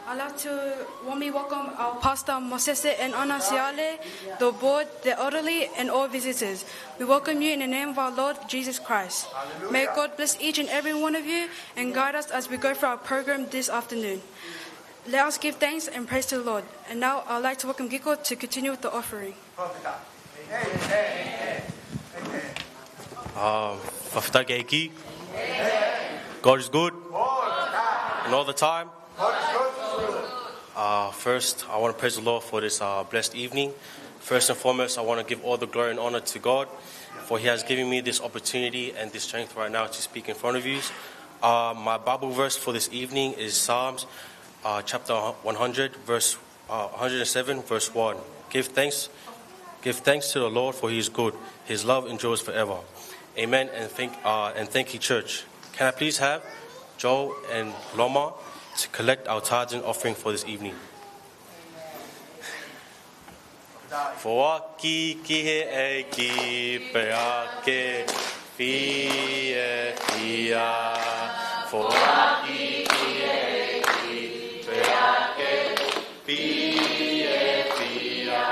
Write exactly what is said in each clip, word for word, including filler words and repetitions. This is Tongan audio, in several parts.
I'd like to warmly welcome our Pastor Mosese and Ana Siale, the board, the elderly, and all visitors. We welcome you in the name of our Lord Jesus Christ. May God bless each and every one of you and guide us as we go through our program this afternoon. Let us give thanks and praise to the Lord. And now I'd like to welcome Giko to continue with the offering. Um, fakafetaʻi ki he ʻEiki. God is good. And all the time. Uh, first, I want to praise the Lord for this, uh, blessed evening. First and foremost, I want to give all the glory and honor to God, for He has given me this opportunity and this strength right now to speak in front of you. Uh, my Bible verse for this evening is Psalms, uh, chapter one hundred, verse uh, one hundred seven, verse one. Give thanks, give thanks to the Lord, for He is good. His love endures forever. Amen. And thank, uh, and thank you, church. Can I please have Joe and Loma to collect our tithes and offering for this evening? Foaki ki he ʻEiki pea ke fiefia. Foaki ki he ʻEiki pea ke fiefia.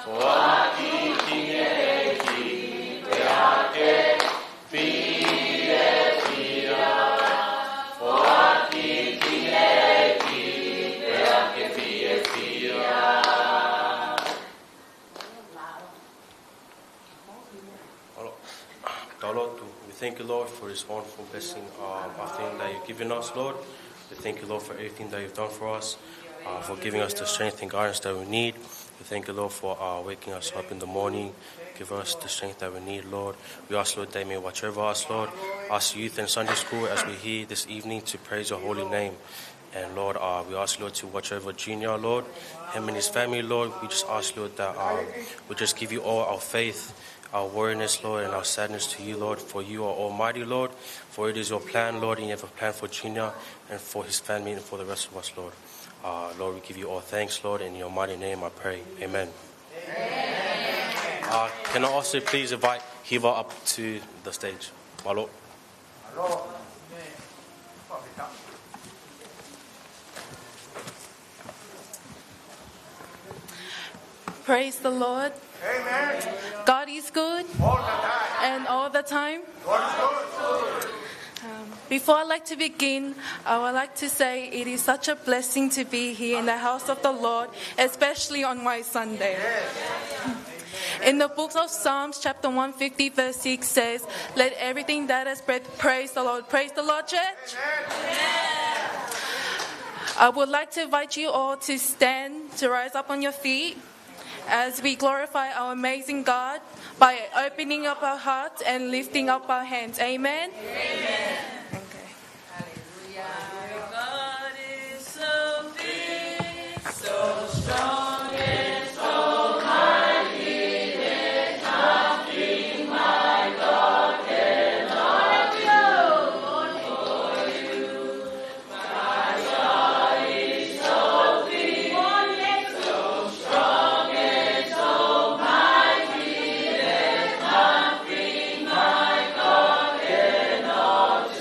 Foaki ki he ʻEiki pea ke fiefia. Foaki ki he ʻEiki pea ke fiefia. Tau lotu. We thank you, Lord, for this wonderful blessing, um, afternoon that you've given us, Lord. We thank you, Lord, for everything that you've done for us, uh, for giving us the strength and guidance that we need. We thank you, Lord, for, uh, waking us up in the morning. Give us the strength that we need, Lord. We ask, Lord, that you may watch over us, Lord. Us youth and Sunday school as we're here this evening to praise your holy name. And Lord, uh, we ask, Lord, to watch over Junior, Lord, him and his family, Lord. We just ask, Lord, that, um, we just give you all our faith, our weariness, Lord, and our sadness to you, Lord, for you are almighty, Lord. For it is your plan, Lord, and you have a plan for Junior and for his family and for the rest of us, Lord. Uh, Lord, we give you all thanks, Lord, in your mighty name I pray. Amen. Uh, can I also please invite Hiva up to the stage? Mālō. Praise the Lord. Amen. God is good. All the time. And all the time. God is good. Um, before I like to begin, I would like to say it is such a blessing to be here in the house of the Lord, especially on my Sunday. Yes. In the book of Psalms, chapter one fifty, verse six says, "Let everything that has breath praise the Lord." Praise the Lord, church. I would like to invite you all to stand, to rise up on your feet as we glorify our amazing God by opening up our hearts and lifting up our hands. Amen? Amen. Okay. Hallelujah. God is so big, so strong, and so mighty, there's nothing my God cannot do for you. My God is so big, so strong, and so mighty, there's nothing my God cannot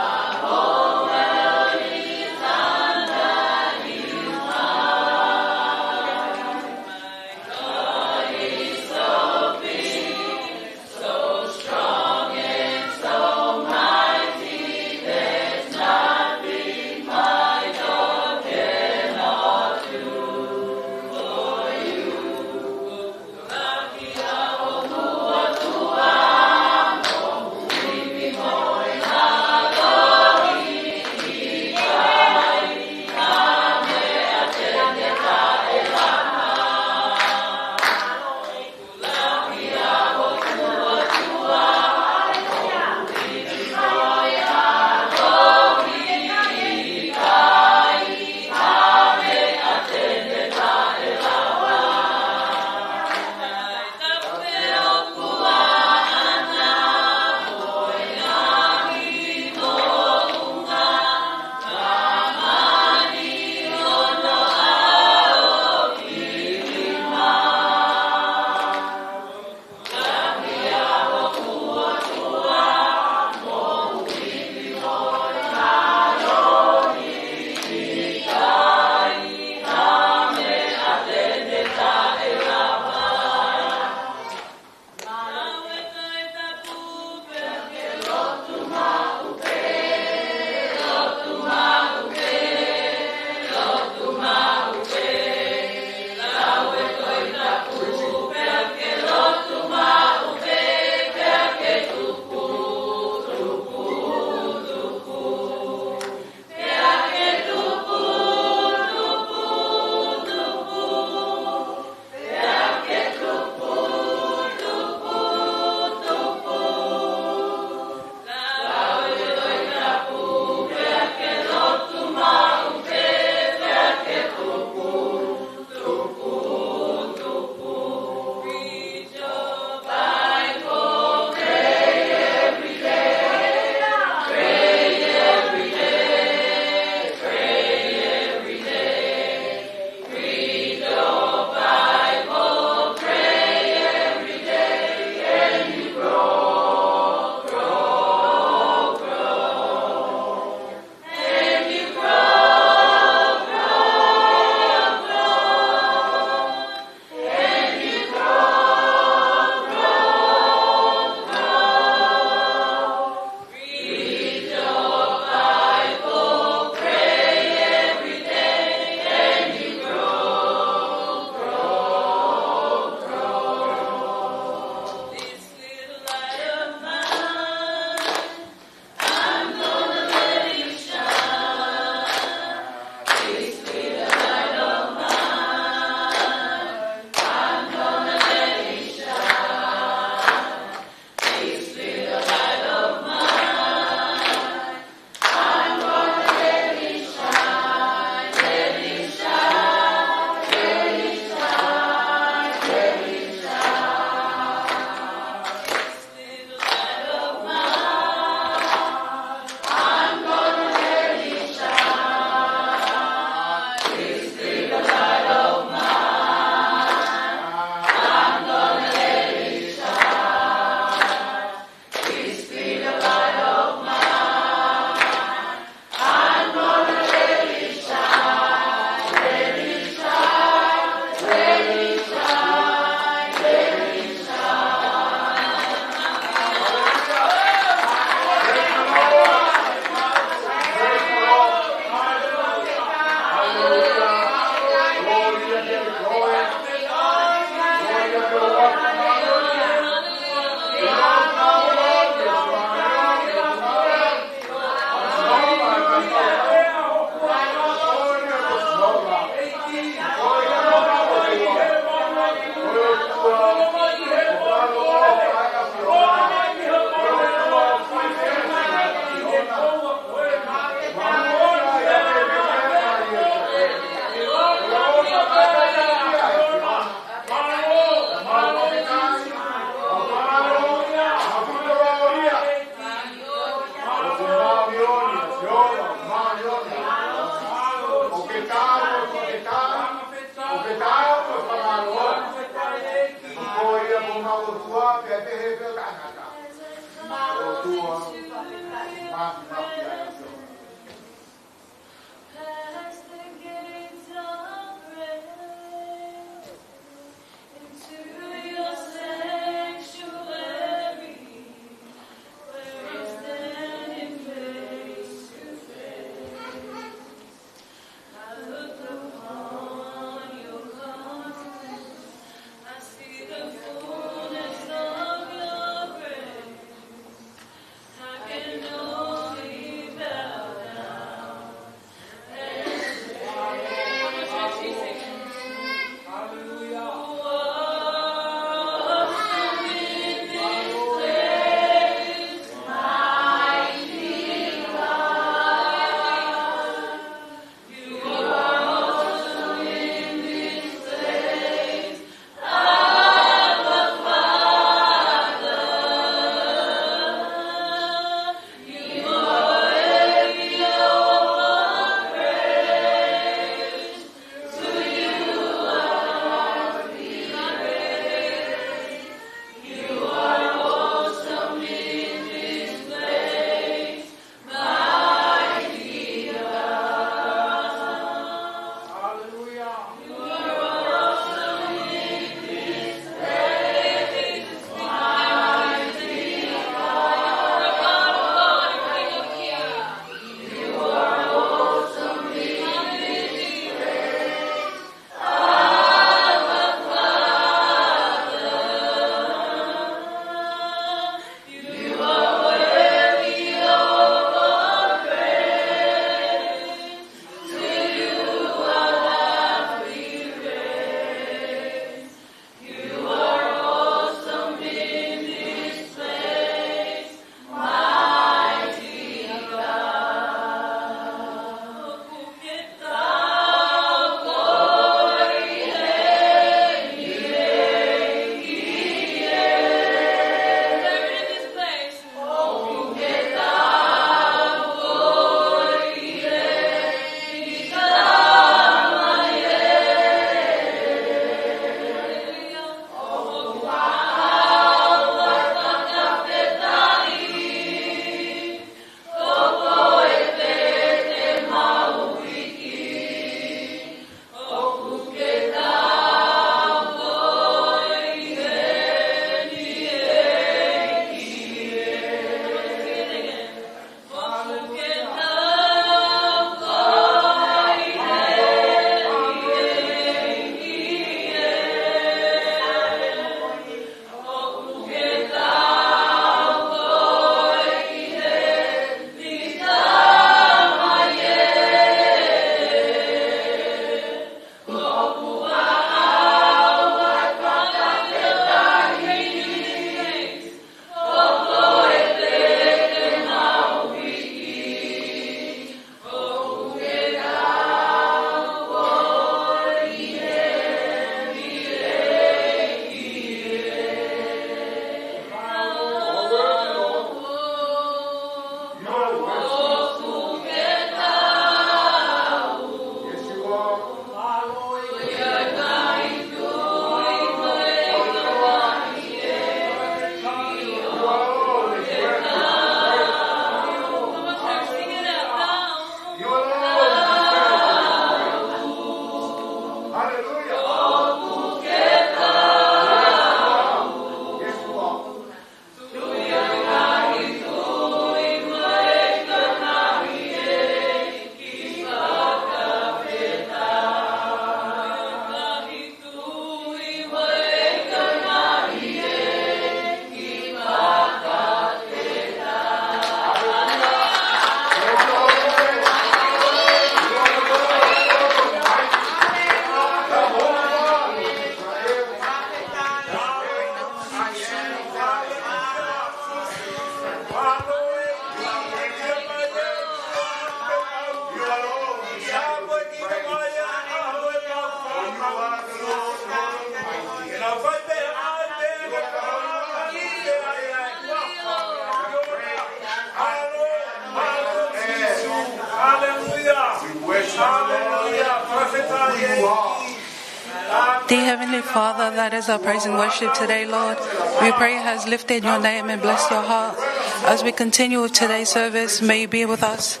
Dear Heavenly Father, that is our praise and worship today, Lord. We pray has lifted your name and blessed your heart. As we continue with today's service, may you be with us,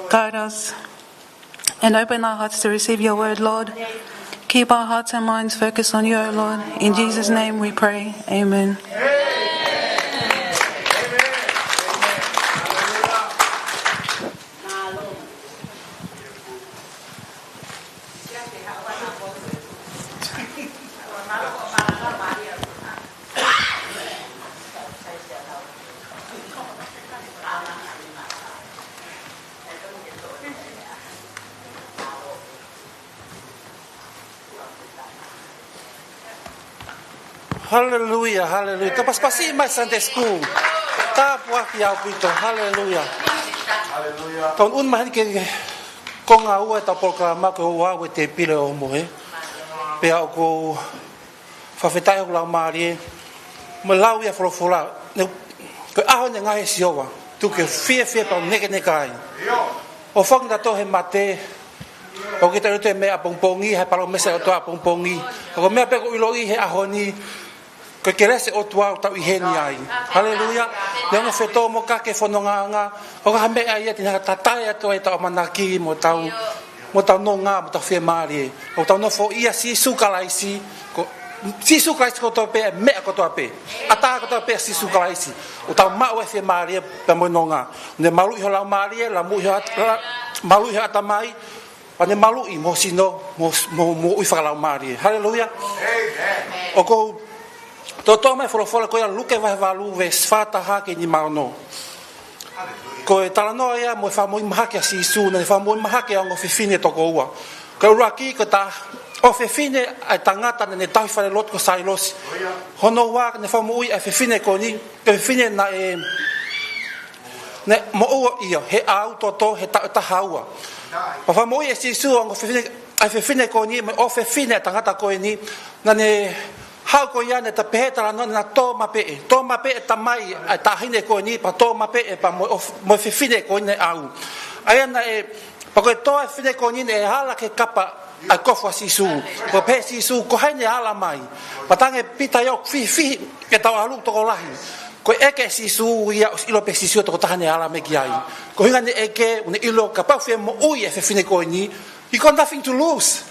guide us, and open our hearts to receive your word, Lord. Keep our hearts and minds focused on you, O Lord. In Jesus' name we pray. Amen. Haleluia, haleluia. Tau pasipasi mai Sunday school. Tāpuaki ʻaupito. Haleluia. Tau ʻunu mai heni ki he konga ua ʻetau polokalama ko e ʻOua ʻe Tēpile ʻo Mohe. Pea ʻoku ou fakafetaʻi ʻoku lau mālie. Mo e lau ia folofola. Ne, ko e ʻaho ne ngaohi ʻe Sihova. Tuku ke fiefia pea u nekeneka ai. ʻO fakatatau he mate. ʻOku ʻikai ke tau ʻilo e meʻa ʻapongipongi, he palōmesi ʻa e ʻOtua ʻapongipongi. Ko e meʻa pē ʻoku ou ʻiloʻi he ʻaho ni, ko e kelesi ʻa e ʻOtua ʻoku tau ʻi heni ai. Haleluia. Neongo fetō mo kake fonongaʻanga, ʻoku ʻikai ha meʻa ia te ne hanga ʻo tatae atu ai ʻetau ʻamanaki mo ʻetau, mo ʻetau nonga, mo ʻetau fiemālie. ʻOku tau nofoʻia Sīsū Kalaisi, ko Sīsū Kalaisi kotoa pē, meʻa kotoa pē. ʻAtā kotoa pē ʻa Sīsū Kalaisi. ʻOku tau maʻu e fiemālie pea mo e nonga. Ne maluʻi ho laumālie, la muʻi ho at-, la, maluʻi ho ʻatamai, pea ne maluʻi mo ho sino, mo, mo, moʻui fakalaumālie. Haleluia. ʻOku ou toʻo mai e folofola ko ia Luke vahe valu veesi fā taha ki he nima ono. Ko e talanoa ia mo e fakamoʻui mahaki ʻa Sīsū, naʻa ne fakamoʻui mahaki ʻa e ongo fefine toko ua. Ko e ʻuluaki, ko e taʻahine ʻofefine ʻa e tangata naʻa ne tauhi falelotu ko Sailosi. Hono ua, naʻa ne fakamoʻui ʻa e fefine ko eni, ko e fefine naʻe, naʻe moʻua ia he ʻau toto he taʻu ʻe taha ua. Pea fakamoʻui ʻe Sīsū ʻa e ongo fefine, ʻa e fefine ko eni, mo e ʻofefine ʻa e tangata ko eni, naʻa ne haʻu ko ia naʻe ta pehē talanoa naʻa na tōmapeʻe. Tōmapeʻe tamai ʻa e taʻahine ko eni, pea tōmapeʻe pea mo e ʻof-, mo e fefine ko eni naʻe ʻau. ʻA ia naʻe, pea ko e tō ʻa e fefine ko eni naʻe ala ki he kapa ʻa e kofu ʻa Sīsū. Pea pehē ʻe Sīsū, ko hai naʻe ala mai? Pea talaange ʻe Pita ia ʻoku fihifihi ʻetau ʻalu tokolahi. Ko e ʻeke ʻe Sīsū ia, ʻosi ʻilo pē ʻe Sīsū e tokotaha naʻe ala mai ki ai. Ko e ʻuhinga naʻe ʻeke, naʻe ʻilo kapau ʻe fie moʻui e fefine ko eni, he got nothing to lose.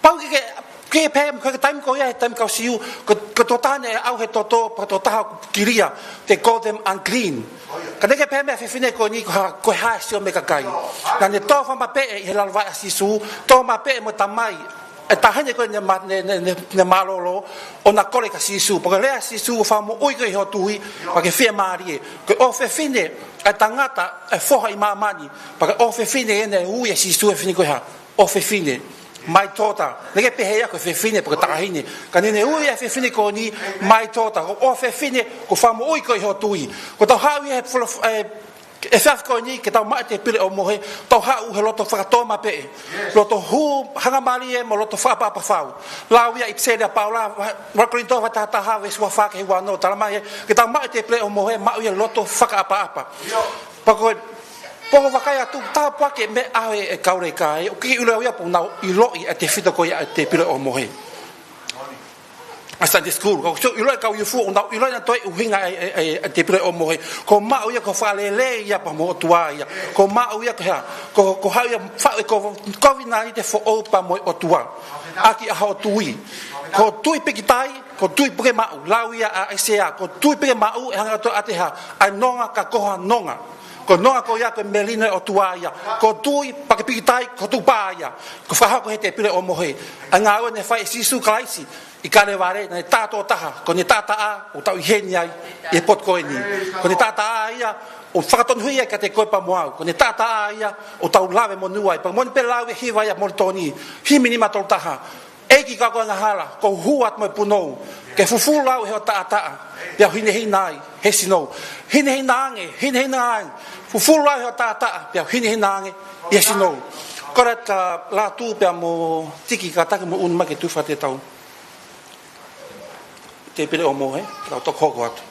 Pau ke, ke, ke pehē, ko e taimi ko ia, he taimi kau Siu, ko, ko e tokotaha naʻe ʻau he toto, ko e tokotaha kilia, they call them unclean. Ka naʻe ʻikai ke pehē mai e fefine ko eni, ko ha, ko e hā e sio mei he kakai. Naʻa ne tōmapeʻe ʻi he lalo vaʻe ʻa Sīsū, tōmapeʻe mo e tamai ʻa e taʻahine ko eni naʻe ma-, naʻe, naʻe, naʻe, naʻe mālōlō, ʻo na kole kia Sīsū. Pea ko e lea ʻa Sīsū, fakamoʻui koe ʻi hoʻo tui, pea ke fiemālie. Ko e ʻofefine ʻa e tangata, ʻa e foha ʻi māmani. Pea ko e ʻofefine eni naʻe ui ʻe Sīsū e fefine ko e hā? ʻOfefine. My daughter. Naʻe ʻikai pehē ia ko e fefine pe ko e taʻahine. Ka naʻa ne ui e fefine ko eni, my daughter. Ko e ʻofefine, ʻoku ou fakamoʻui koe ʻi hoʻo tui. Ko ʻetau haʻu ia he folo-, ē, efiafi ko eni, ke tau maʻu e tēpile ʻo mohe, tau haʻu he loto fakatōmapeʻe. Loto hū, hangamālie, mo loto fakaʻapaʻapa fau. Lau ia ʻi he ʻipiseli ʻa Paula, ua Kolinitō vahe taha taha, veesi ua fā ki he ua ono, talamai, ke tau maʻu e tēpile ʻo mohe, maʻu ia loto fakaʻapaʻapa. Pea ko e, pea ʻoku ou vakai atu, tāpuaki e meʻa ʻa e, e kau leka, ʻoku ʻikai ke ʻilo ia pe ʻoku nau ʻiloʻi e tefito ko ia e tēpile ʻo mohe. ʻA e Sunday school, ka ʻoku ʻiloʻi e kau iufu, ʻoku nau ʻiloʻi nautolu e ʻuhinga e, e, e, e tēpile ʻo mohe. Ko e maʻu ia ko e fakalelei ia pea mo e ʻOtua ia. Ko e maʻu ia ko e hā, ko, ko e haʻu ia faʻu e ko, kovinānite foʻou pea mo e ʻOtua. ʻAki ʻa hoʻo tui. Ko e tui pīkitai, ko e tui puke maʻu. Lau ia ʻa ʻAisea, ko e tui puke maʻu, ʻe hanga ʻo ʻoatu e hā, ʻa e nonga ka ko ha nonga. Ko e nonga ko ia ko e melino ʻo e ʻOtua ia. Ko e tui, pea ke pīkitai, ko e tukupā ia. Ko e fakahoko he tēpile ʻo mohe. ʻA e ngāue naʻe fai ʻe Sīsū Kalaisi ʻi Kalevale, naʻe tā tokotaha, ko ʻene taʻataʻa, ʻoku tau ʻi heni ai, ʻi he potu ko eni. Ko ʻene taʻataʻa ia, ʻoku fakatonuhia kiate koe pea mo au. Ko ʻene taʻataʻa ia, ʻoku tau lave monū ai. Pea moʻoni pē lau e hiva ia ʻa Molitoni, himi nima tolu taha. ʻEiki ko hoku angahala, ʻoku ou hū atu mo e punou, ke fufulu au ʻe hoʻo taʻataʻa, pea u hinehina ai he sinou. Hinehina ange, hinehina ange, fufulu au ʻe hoʻo taʻataʻa, pea u hinehina ange he sinou. Ko e lata lātū pea mo Tiki kātaki mo ʻunu mai ke tufa te tau. Tēpile ʻo mohe, tau toki hoko atu.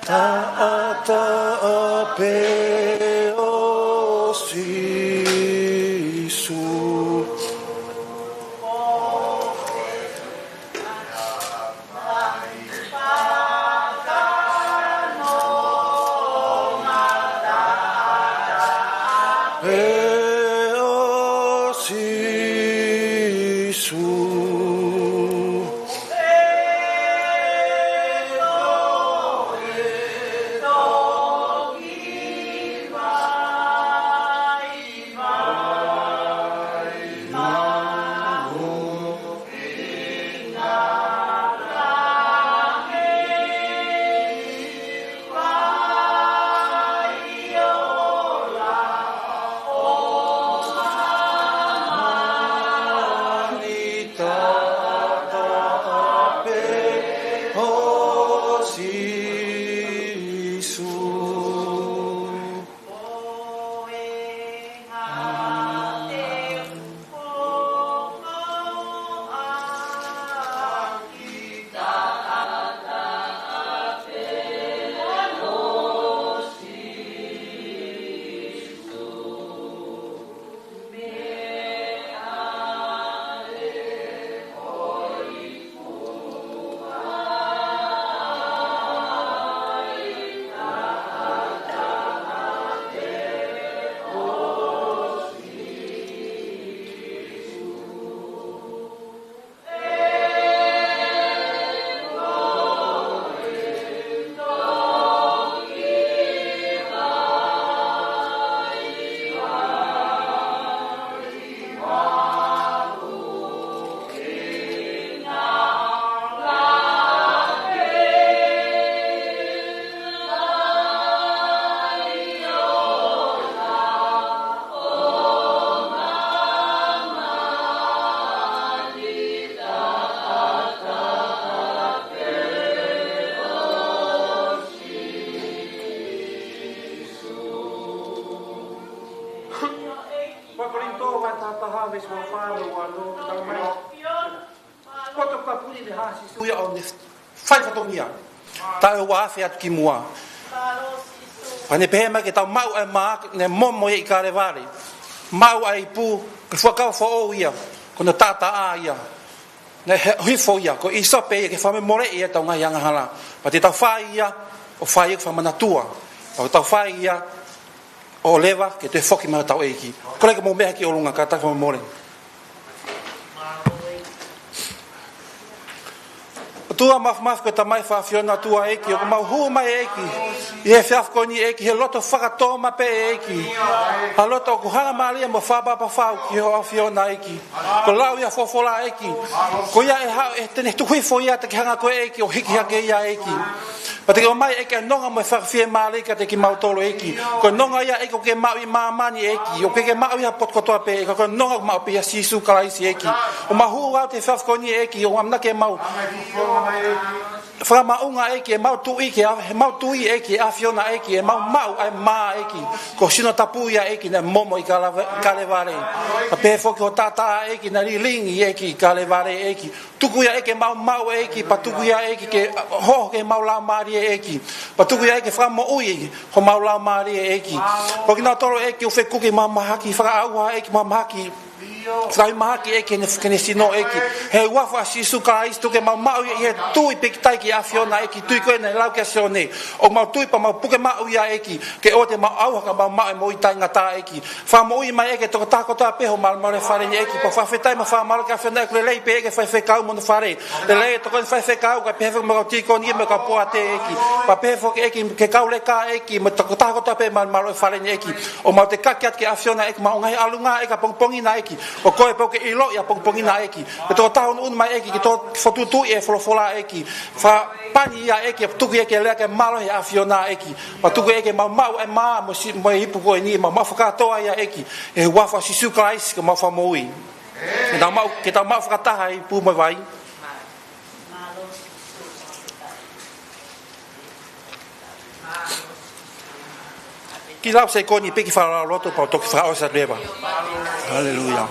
Taʻataʻa pē ʻo Sīsū. Pē ʻo Sīsū. Fakakolinitō vahe taha taha veesi ua fā mo e ua ono, tau mai. Poto kapuli ne hā Sīsū ia ʻo ne fai fatongia. Taʻu ʻe ua afe atu ki muʻa. Pea ne pehē mai ke tau maʻu ʻa e mā ne momo ia ʻi Kalevale. Maʻu ʻa e ipu, ko e fuakava foʻou ia, ko hono taʻataʻa ia. Ne he-, hifo ia, ko e ʻīsope ia ke fakamolemoleʻi ʻetau ngaahi angahala. Pea te tau fai ia, ʻo fai ia ke fakamanatua. Pea tau fai ia, ʻo leva ke toe foki mai hotau ʻEiki. Kole ke mou meʻa ki ʻolunga ka tau fakamole. ʻOtua Māfimafi ko e Tamai fakaʻAfiona, ʻOtua ʻEiki, ʻoku mau hū mai ʻEiki ʻi he efiafi ko eni ʻEiki, he loto fakatōmapeʻe ʻEiki. Ha loto ʻoku hangamālie mo fakaʻapaʻapa fau ki ho ʻAfiona ʻEiki. Ko e lau ia folofola ʻEiki, ko ia ʻe haʻu, ʻe te ne tuku hifo ia te ke hanga koe ʻEiki ʻo hiki hake ia ʻEiki. Pea te ke ʻomai ʻEiki ʻa e nonga mo e fakafiemālie kiate kimautolu ʻEiki. Ko e nonga ia ʻEiki ʻoku ke maʻu ʻi māmani ʻEiki, ʻoku ke maʻu ʻi ha potu kotoa pē ʻEiki, ko e nonga ʻoku maʻu pē ʻia Sīsū Kalaisi ʻEiki. ʻOku mau hū atu he efiafi ko eni ʻEiki, ʻoku mau ʻamanaki ke mau fakamaʻunga ʻEiki ʻemau tui ki he, ʻemau tui ʻEiki ki he ʻAfiona ʻEiki, ʻemau maʻu ʻa e mā ʻEiki, ko e sino tapu ia ʻEiki naʻe momo ʻi Kaleva-, Kalevale. Pea pehē foki ki ho taʻataʻa ʻEiki naʻe lilingi ʻEiki ʻi Kalevale ʻEiki. Tuku ia ʻEiki ke mau maʻu ʻEiki, pea tuku ia ʻEiki ke hoho ki heʻemau laumālie ʻEiki. Pea tuku ia ʻEiki ke fakamoʻui homau laumālie ʻEiki. Ko kinautolu ʻEiki ʻoku fekuki mahamahaki, fakaʻauha ʻEiki, mahamahaki, fai mahaki ʻEiki ke ne, ke ne sino ʻEiki. He huafa ʻo Sīsū Kalaisi, tuku ke mau maʻu ia ʻi he tui pīkitai ki he ʻAfiona ʻEiki, tui ko ē naʻe lau kia Sione. ʻOku mau tui pea mau puke maʻu ia ʻEiki, ke ʻoua te mau ʻauha ka mau maʻu e moʻui taʻengata ʻEiki. Fakamoʻui mai ʻEiki e tokotaha kotoa pē ʻi ho malumalu ʻi he fale ni ʻEiki. Pea fakafetaʻi mo fakamālō ki he ʻAfiona ʻEiki, lelei pē ʻEiki e faifekau mo hono fale. Lelei e tokoni faifekau, kae pehē foki mo e kau tīkoni mo e kau poate ʻEiki. Pea pehē foki ʻEiki ki he kau leka ʻEiki, mo e tokotaha kotoa pē ʻi he malumalu ʻi he fale ni ʻEiki. ʻOku mau tuku atu ki he ʻAfiona ʻEiki ʻemau ngaahi ʻalunga ʻEiki ʻapongipongi na ʻEiki. Ko koe pē ʻoku ke ʻiloʻi ʻapongipongi na ʻEiki. Ko e tokotaha ʻunuʻunu mai ʻEiki ke tō fokotuʻutuʻu e folofola ʻEiki. Fakapani ia ʻEiki, tuku ia ke lea ke mālohi ʻi he ʻAfiona ʻEiki. Pea tuku ʻEiki ke mau maʻu e mā mo si-, mo e ipu ko eni, mau maʻu fakakātoa ia ʻEiki. ʻI he huafa ʻo Sīsū Kalaisi ko homau Fakamoʻui. Ke tau maʻu, ke tau maʻu fakataha e ipu mo e vai. Kiʻi lau sekoni pē ke fakalaulauloto pea u toki fakaʻosi atu leva. Haleluia.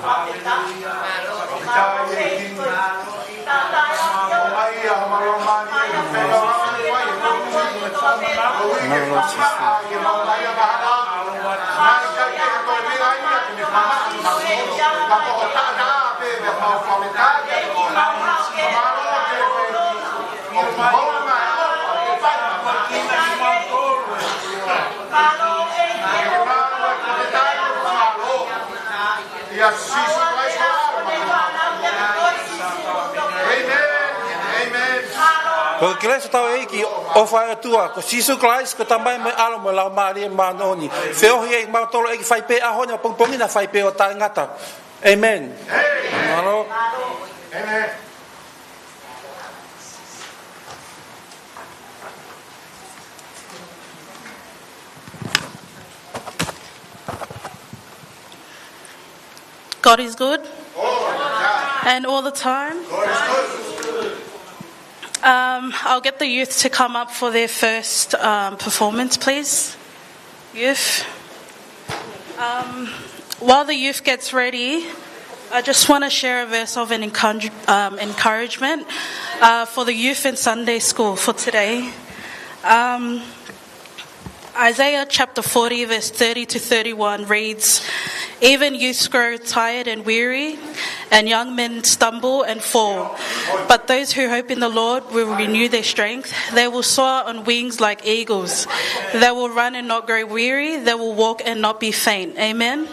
Ko e kelesi ʻa hotau ʻEiki, ʻofa ʻa e ʻOtua, ko Sīsū Kalaisi, ko e Tamai mo e ʻAlo mo e Laumālie Māʻoniʻoni, feohi ʻiate kimautolu ʻaki e fai pē ʻaho ni, ʻapongipongi ni, fai pē ʻo taʻengata. ʻĒmeni. Mālō. God is good. And all the time. Um, I'll get the youth to come up for their first, um, performance, please. Youth. Um, while the youth gets ready, I just want to share a verse of an encourage-, um, encouragement, uh, for the youth in Sunday school for today. Um, Isaiah chapter forty, verse thirty to thirty-one reads, "Even youths grow tired and weary, and young men stumble and fall. But those who hope in the Lord will renew their strength. They will soar on wings like eagles. They will run and not grow weary. They will walk and not be faint." Amen.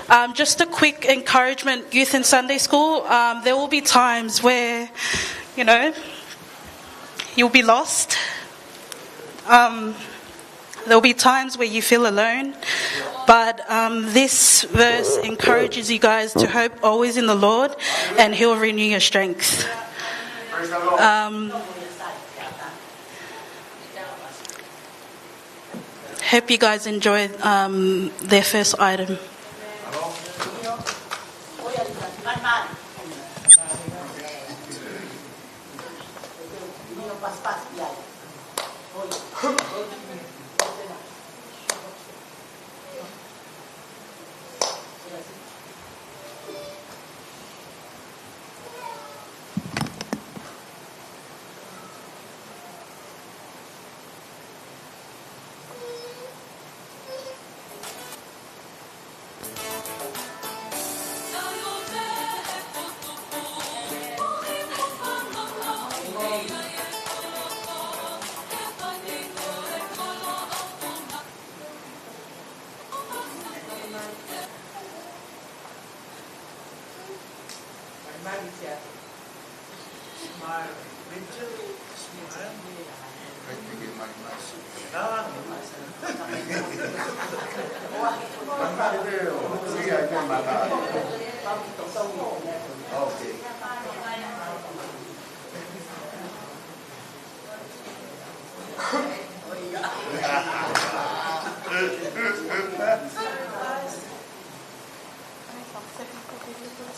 Um, just a quick encouragement, youth in Sunday school. Um, there will be times where, you know, you'll be lost. Um, there'll be times where you feel alone, but, um, this verse encourages you guys to hope always in the Lord, and He'll renew your strength. Um, hope you guys enjoy, um, their first item.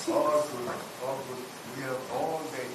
All good, all good. We have all day.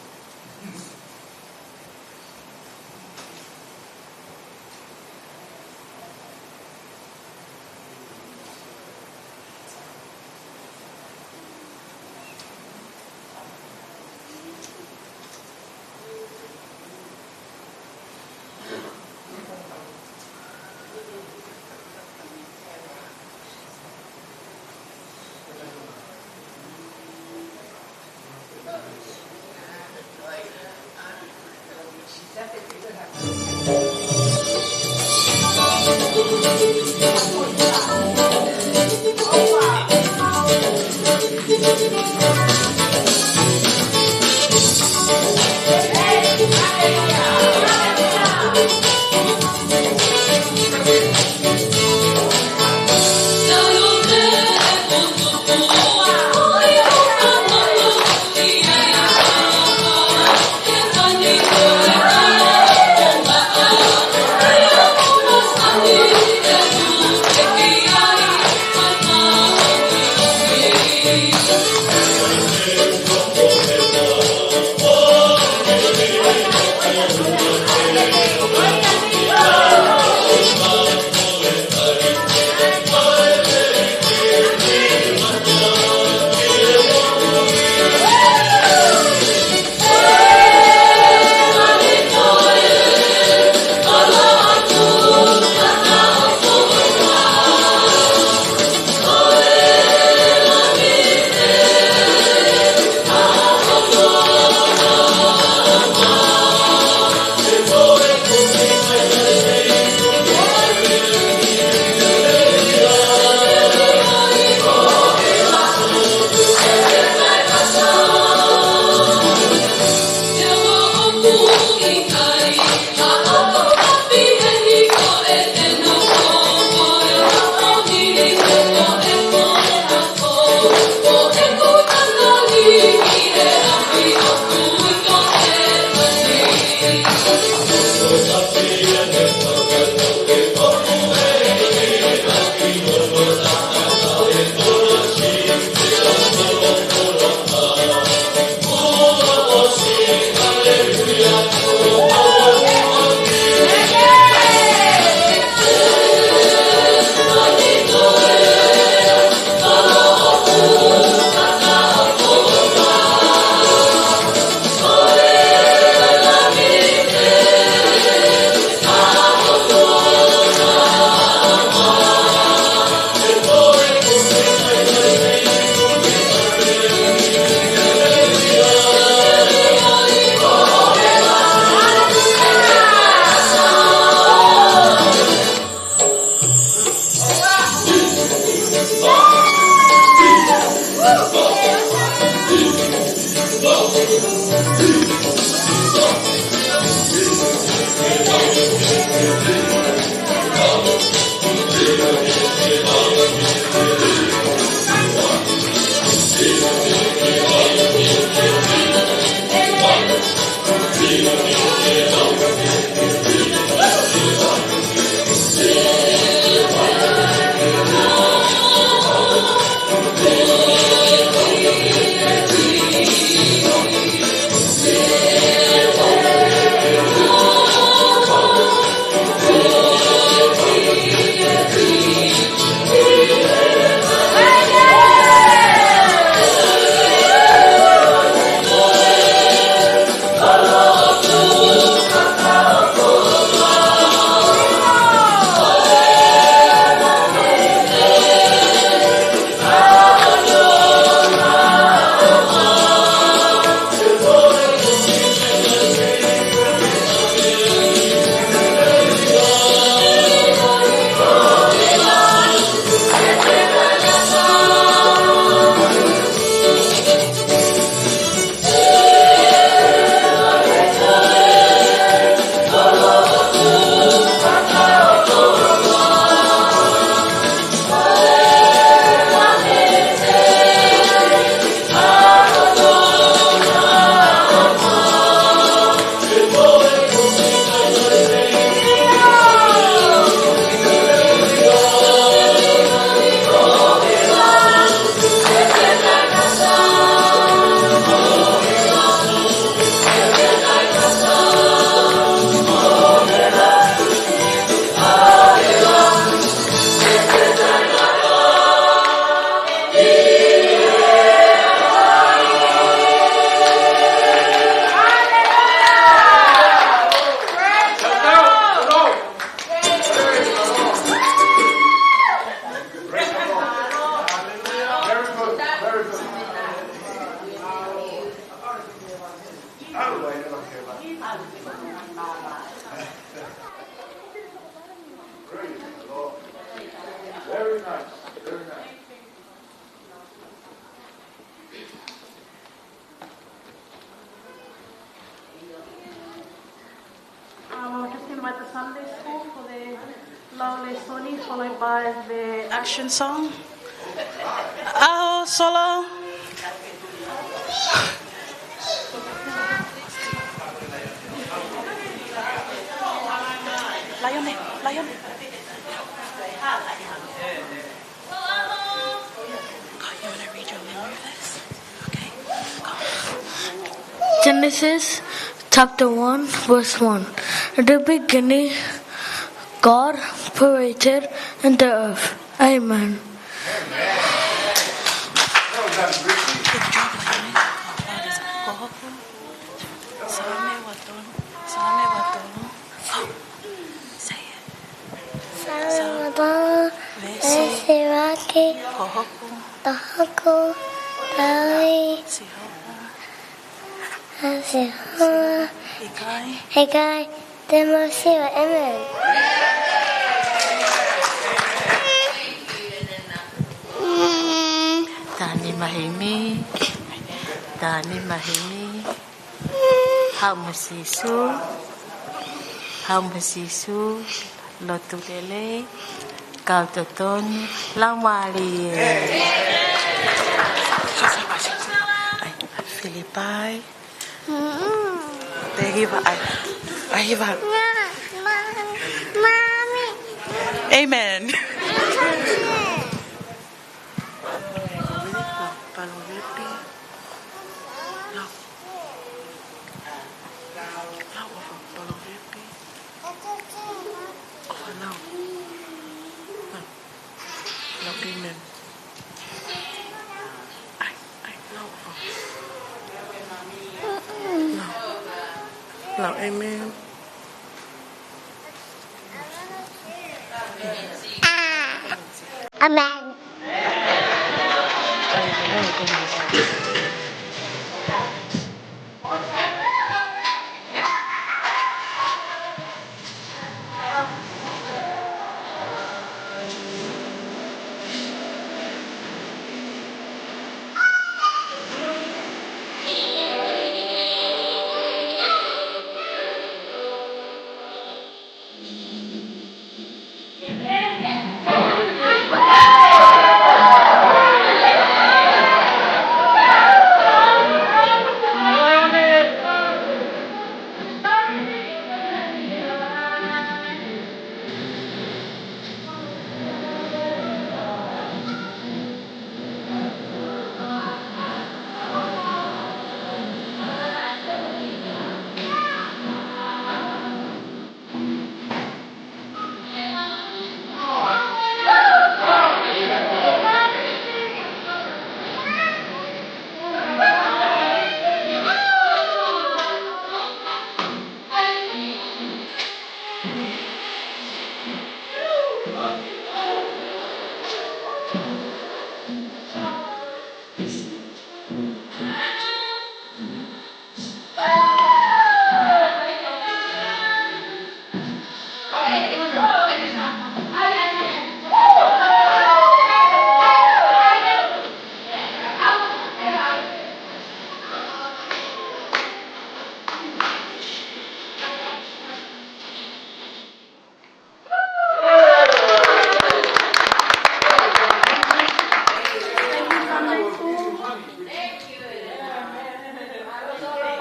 Um, I'll just invite the Sunday school for the lau lēsoni, followed by the action song. ʻAho Solo. Laione, Laione. Oh, you wanna read your memory verse? Okay. Go. Genesis chapter one, verse one. In the beginning, God created the earth. Amen. Good job, Laione. Ko hoku Saame ua tolu. Saame ua tolu. Say it. Saame ua tolu, veesi ua. Ko hoku. Ko hoku tauhi. Sihova. Sihova. ʻIkai. ʻIkai te mau siva. Amen. Tāni mahimi. Tāni mahimi. Haʻu mo Sīsū, haʻu mo Sīsū, lotu lelei, kau totonu, Laumālie. ʻAi, Filipai. Te hiva, ʻai, ʻai hiva. Amen. Palovepi. Lau. Lau ʻofa, Palovepi. ʻOfa, lau. Lau. Lau amen. ʻAi, ʻai, lau ʻofa. Lau. Lau amen. Amen.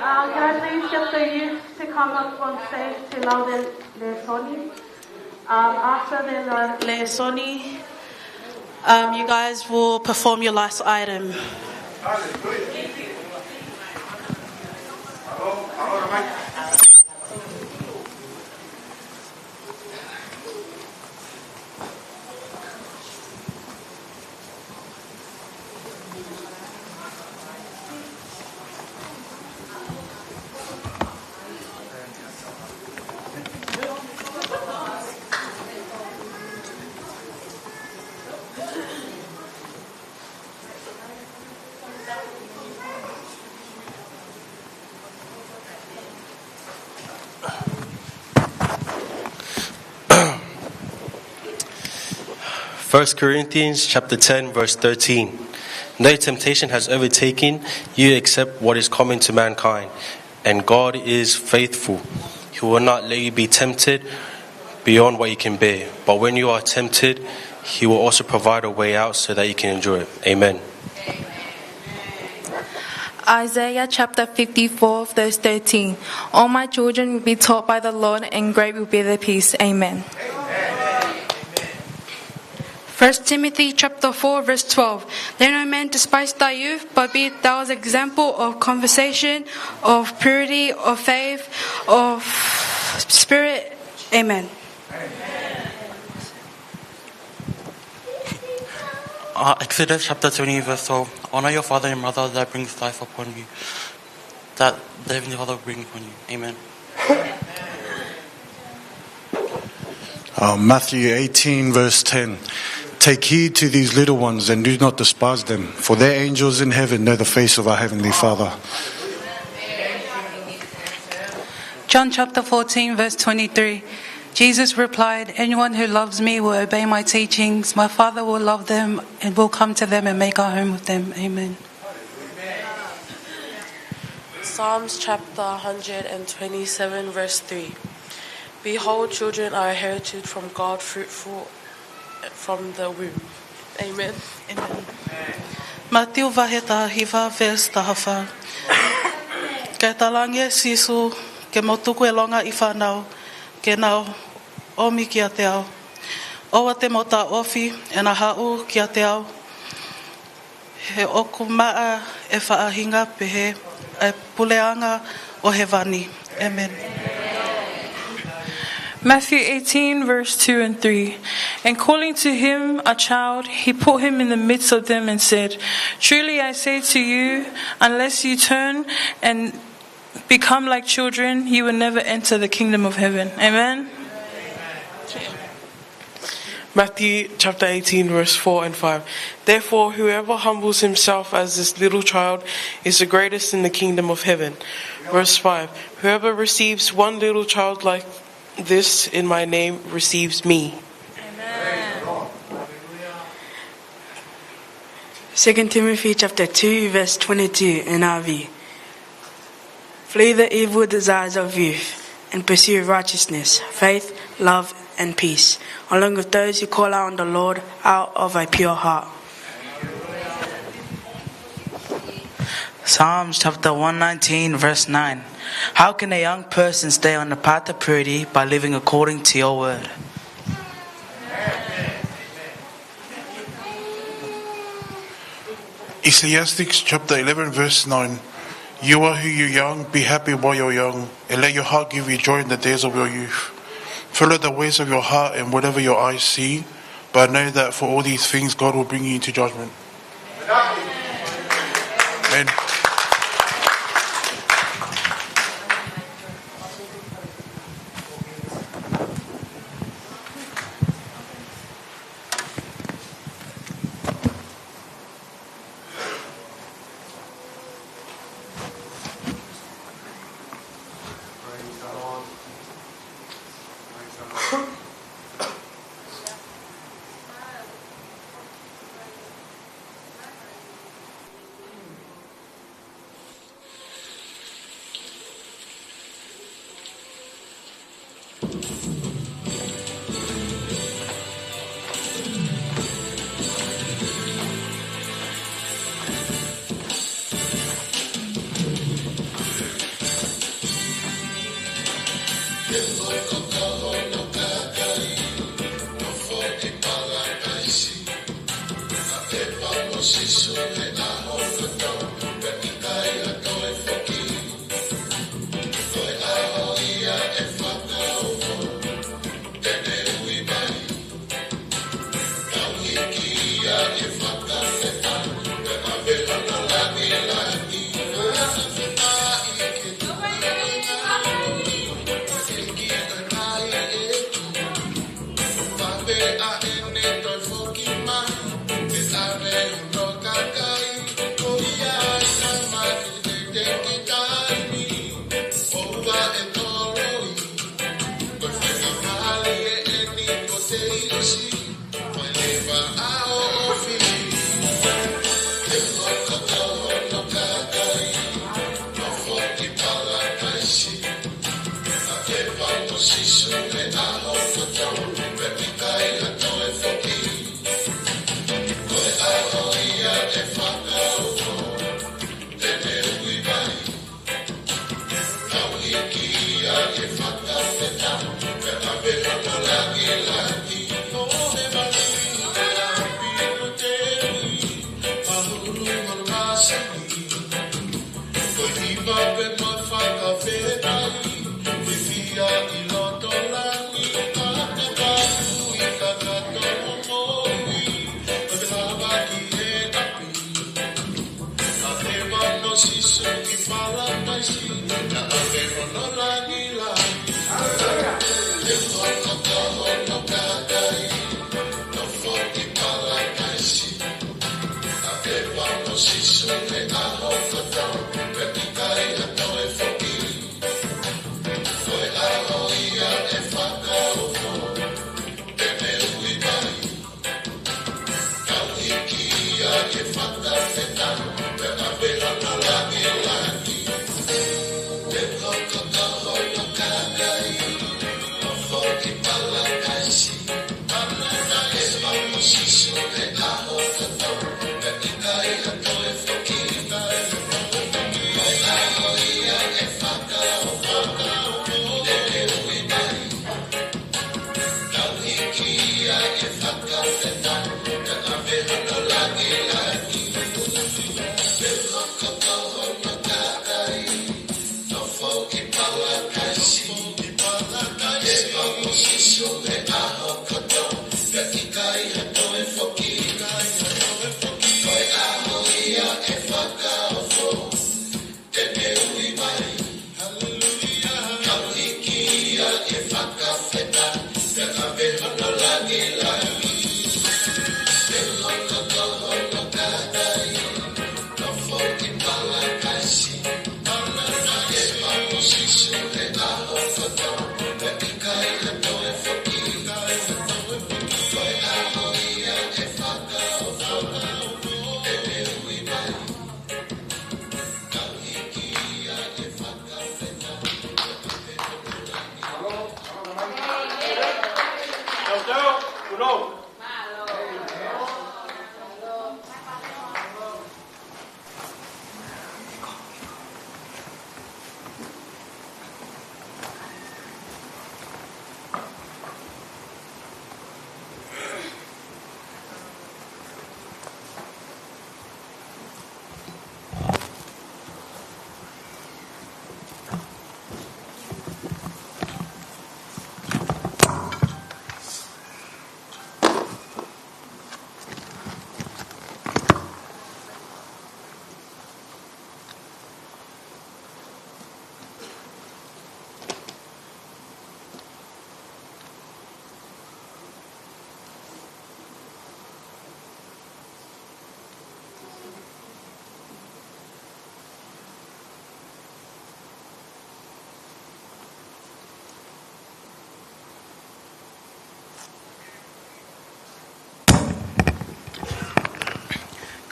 Uh, can I please get the youth to come up on stage to lau lēsoni? Um, after the lēsoni, um, you guys will perform your last item. First Corinthians chapter ten, verse thirteen. No temptation has overtaken you except what is common to mankind, and God is faithful. He will not let you be tempted beyond what you can bear. But when you are tempted, he will also provide a way out so that you can endure it. Amen. Isaiah chapter fifty-four, verse thirteen. All my children will be taught by the Lord, and great will be their peace. Amen. First Timothy chapter four, verse twelve. Let no man despise thy youth, but be thou an example of conversation, of purity, of faith, of spirit. Amen. Uh, Exodus chapter twenty, verse twelve. Honor your father and mother, that brings life upon you, that the Heavenly Father will bring upon you. Amen. Uh, Matthew eighteen, verse ten. Take heed to these little ones and do not despise them, for their angels in heaven know the face of our Heavenly Father. John chapter fourteen, verse twenty-three. Jesus replied, "Anyone who loves me will obey my teachings. My Father will love them and will come to them and make our home with them." Amen. Psalms chapter one hundred and twenty-seven, verse three. Behold, children are a heritage from God, fruitful from the womb. Amen. Amen. Mātiu vahe taha hiva, verse taha fā. Kae talaange ʻe Sīsū, ke mou tuku e longaʻi fānau, ke nau ʻomi kiate au. ʻOua te mou taʻofi ʻena haʻu kiate au. He ʻoku maʻa ʻe he faʻahinga pehē ʻa e puleʻanga ʻo hēvani. Amen. Matthew eighteen, verse two and three. And calling to him a child, he put him in the midst of them and said, "Truly I say to you, unless you turn and become like children, you will never enter the kingdom of heaven." Amen. Matthew chapter eighteen, verse four and five. Therefore, whoever humbles himself as this little child is the greatest in the kingdom of heaven. Verse five. Whoever receives one little child like this in my name receives me. Amen. Second Timothy chapter two, verse twenty-two, N I V. Flee the evil desires of youth and pursue righteousness, faith, love, and peace, along with those who call out on the Lord out of a pure heart. Psalms chapter one nineteen, verse nine. How can a young person stay on the path of purity? By living according to your word. Ecclesiastes chapter eleven, verse nine. You are who you're young, be happy while you're young, and let your heart give you joy in the days of your youth. Follow the ways of your heart and whatever your eyes see, but know that for all these things God will bring you into judgment. Amen.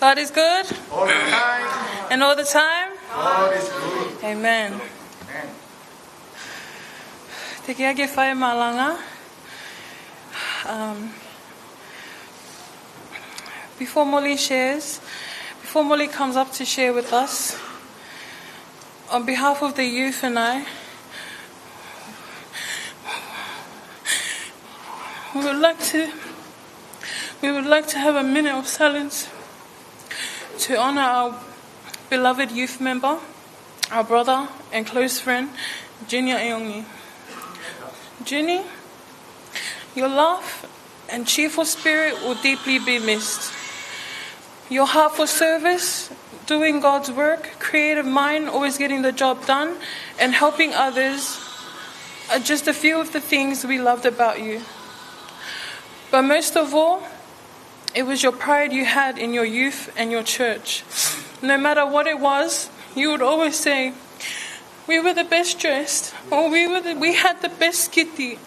God is good. All the time. And all the time. God is good. Amen. Amen. Teʻeki ai ke fai malanga. Um, before Molly shares, before Molly comes up to share with us, on behalf of the youth and I, we would like to, we would like to have a minute of silence to honor our beloved youth member, our brother and close friend, Junior Eongi. Junie, your laugh and cheerful spirit will deeply be missed. Your heart for service, doing God's work, creative mind, always getting the job done, and helping others are just a few of the things we loved about you. But most of all, it was your pride you had in your youth and your church. No matter what it was, you would always say, "We were the best dressed," or "We were the, we had the best skitty."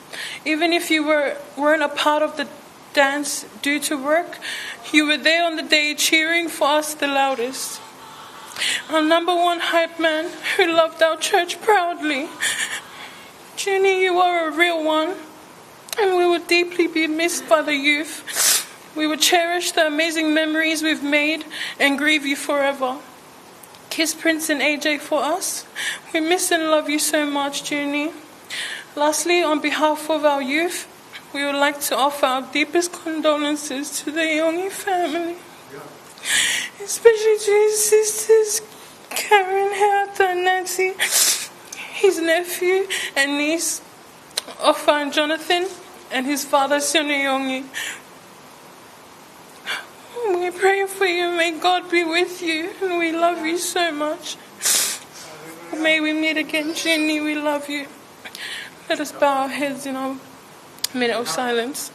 Even if you were, weren't a part of the dance due to work, you were there on the day cheering for us the loudest. Our number one hype man who loved our church proudly. Junie, you are a real one. And we will deeply be missed by the youth. We will cherish the amazing memories we've made and grieve you forever. Kiss Prince and A J for us. We miss and love you so much, Junie. Lastly, on behalf of our youth, we would like to offer our deepest condolences to the Eongi family, especially to his sisters, Karen, Heata, and Nancy, his nephew and niece, Ofa and Jonathan, and his father, Sione Eongi. We pray for you. May God be with you, and we love you so much. May we meet again, Junie. We love you. Let us bow our heads in our minute of silence.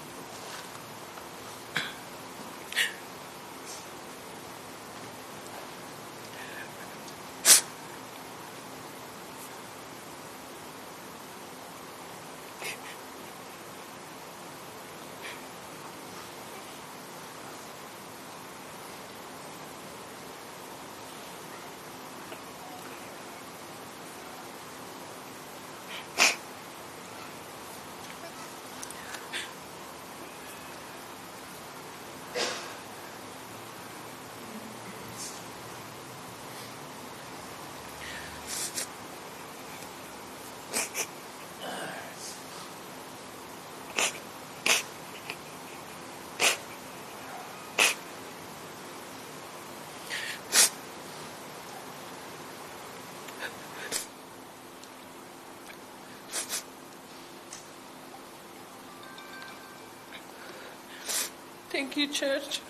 Thank you, church.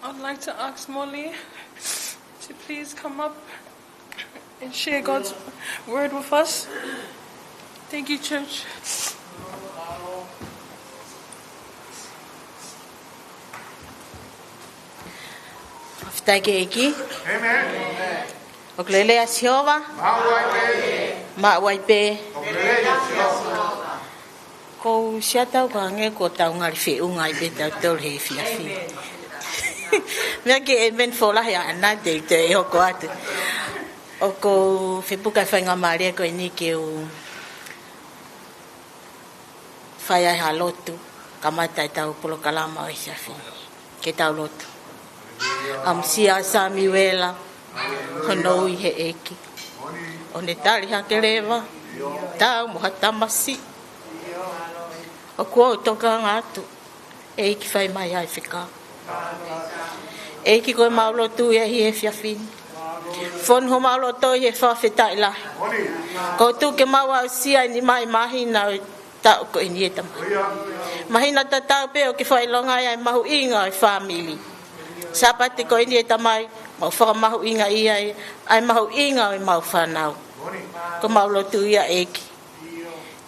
I'd like to ask Molly to please come up and share God's word with us. Thank you, church. Fakafetaʻi ki he ʻEiki. ʻOku lelei ʻa Sihova. Maʻu ai pē. Ko siʻa tau ka hangē ko tau ngali feʻunga ai pē tautolu he efiafi ni. Meʻa ke ʻēmeni fōlahi ʻaʻana te, te hoko atu. ʻOku ou fie puke e faingamālie ko eni ke u fai ai ha lotu, kamata ʻetau polokalama ʻo e efiafi ni. Ke tau lotu. ʻAmusia ʻa Samiuela hono ui ʻe he ʻEiki, ʻo ne tali hake leva, tau mo ha tamasiʻi. ʻOku ou tokanga atu, ʻEiki, fai mai ʻa e fekau. ʻEiki, ko ʻemau lotu ia ʻi he efiafi ni. Fonu homau loto ʻi he fakafetaʻi lahi. ʻOku tuku ke mau aʻusia ʻeni mai māhina ʻo e taʻu ko eni, ʻe Tamai. Māhina tatau pē ʻoku ke fakaʻilonga ai ʻa e mahuʻinga ʻo e fāmili. Sāpate ko eni, ʻe Tamai, mau fakamahuʻingaʻia ai ʻa e mahuʻinga ʻo ʻemau fānau. Ko ʻemau lotu ia, ʻEiki,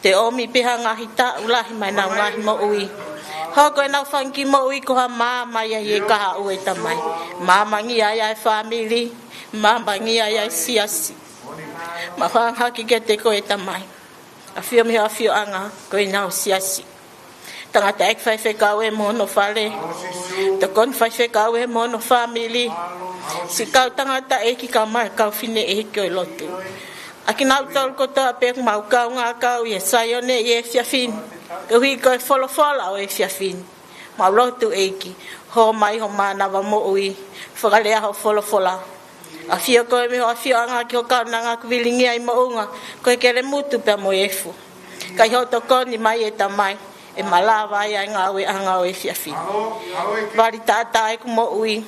te ʻomi pē ha ngaahi taʻu lahi maʻa ʻenau ngaahi moʻui. Hoko ʻenau fanga kiʻi moʻui ko ha maama ia ʻi he kahaʻu, ʻe Tamai. Maamangia ai ʻa e fāmili, maamangia ai ʻa e siasi. Mau hanga hake kiate koe, ʻe Tamai. ʻAfio mei ho ʻafioʻanga, ko ʻenau siasi. Tangataʻeiki faifekau ē mo hono fale. Tokoni faifekau ē mo hono fāmili. Siʻi kau tangataʻeiki kae ʻumaʻā e kau fineʻeiki ʻo e lotu. ʻA kinautolu kotoa pē ʻoku mau kaungā kau ʻi he Saione ʻi he efiafi ni. Koeʻuhi ko e folofola ʻo e efiafi ni. Mau lotu, ʻEiki, hō mai ho mānava moʻui, fakalea ho folofola. ʻAfio koe mei ho ʻafioʻanga ki ho kaunanga kuo vilingia ʻi moʻunga, ko e kelemutu pea mo e efu. Kae ʻi hoʻo tokoni mai, ʻe Tamai, ʻe malava ai ʻa e ngāueʻanga ʻo e efiafi ni. Vali taʻataʻa ʻeku moʻui,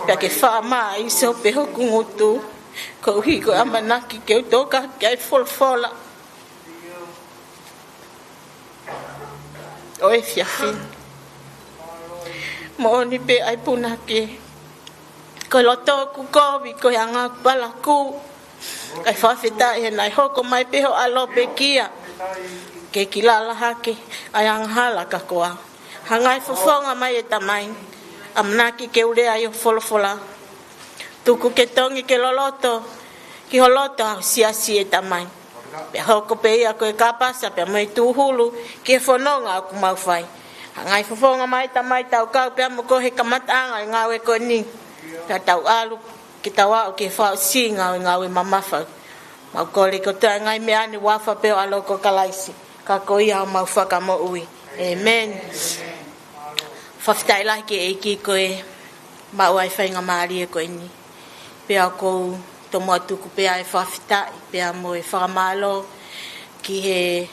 pea ke faʻa maʻa ʻi sope hoku ngutu, koeʻuhi ko e ʻamanaki ke u tokanga ki he folofola ʻo e efiafi ni. Moʻoni pē ʻa e punake. Ko e loto ʻoku kovi, ko e anga ʻoku palakū. Kae fakafetaʻi he naʻe hoko mai pē ho ʻAlo pekia ke kilala hake ʻa e angahala kiate koe. Hanga ʻo fofonga mai, ʻe Tamai, ʻamanaki ke u lea ʻi ho folofola. Tuku ke tongi ke loloto ki ho loto ʻa ho siasi, ʻe Tamai. Pea hoko pē ia ko e kāpasa pea mo e tūhulu ki he fononga ʻoku mau fai. Hanga ʻo fofonga mai, Tamai, tau kau pea mo koe he kamataʻanga ʻo e ngāue ko eni. Pea tau ʻalu ke tau aʻu ki he fakaʻosinga ʻo e ngāue mamafa. Mau kole kotoa e ngaahi meʻa ni ʻi he huafa pē ho ʻAlo ko Kalaisi, ka ko ia homau Fakamoʻui. ʻĒmeni. Fakafetaʻi lahi ki he ʻEiki ko e maʻu ʻa e faingamālie ko eni. Pea ʻoku ou tomuʻa tuku pē ʻa e fakafetaʻi pea mo e fakamālō ki he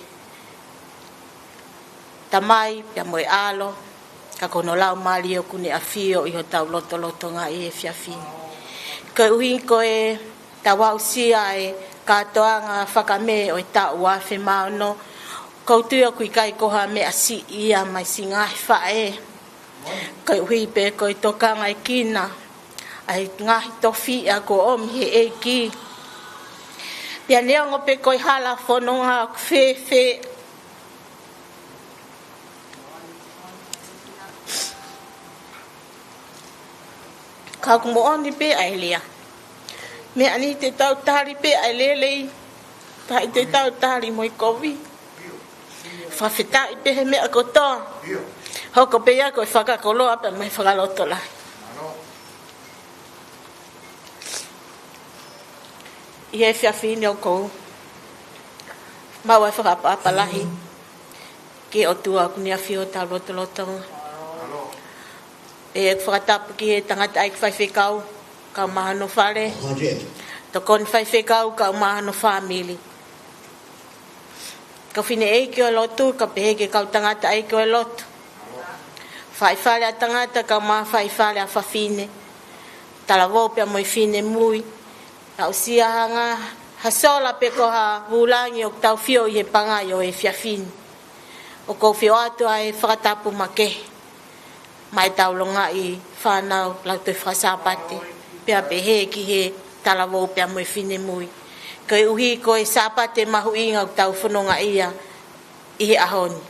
Tamai pea mo e ʻAlo, ka ko hono Laumālie ʻoku ne ʻafio ʻi hotau lotolotonga ʻi he efiafi ni. Koeʻuhi ko e tau aʻusia e kātoanga fakamē ʻo e taʻu ua afe mā ono, ʻoku ou tui ʻoku ʻikai ko ha meʻa siʻi ia maʻa siʻi ngaahi faʻē. Koeʻuhi pē ko e tokangaʻekina ʻa e ngaahi tofiʻa kuo ʻomi ʻe he ʻEiki. Pea neongo pē ko e hala fononga ʻoku fēfē, ka ʻoku moʻoni pē ʻa e lea, meʻa ni te tau tali pē ʻa e lelei, pea ʻikai te tau tali mo e kovi. Fakafetaʻi pē he meʻa kotoa. Hoko pē ia ko e fakakoloa pea mo e fakalotolahi. ʻI he efiafi ni ʻoku ou maʻu ʻa e fakaʻapaʻapa lahi ki he ʻOtua ʻoku ne ʻafio ʻi hotau lotolotonga. ʻE fakatapu ki he tangataʻeiki faifekau, kae ʻumaʻā hono fale. Tokoni faifekau, kae ʻumaʻā hono fāmili. Kau fineʻeiki ʻo e lotu, kae pehē ki he kau tangataʻeiki ʻo e lotu. Faifale ʻa tangata, kae ʻumaʻā faifale ʻa fafine. Talavou pea mo e finemui. Aʻusia hanga Ha sola pe ko ha vūlangi ʻoku tau fio ʻi he pangai ʻo e efiafi ni. ʻOku ou fio atu ʻa e fakatapu makehe maʻa ʻetau longaʻi fānau Lautohi Fakasāpate, pea pehē ki he talavou pea mo e finemui, koeʻuhi ko e Sāpate mahuʻinga ʻoku tau fononga ia ʻi he ʻaho ni.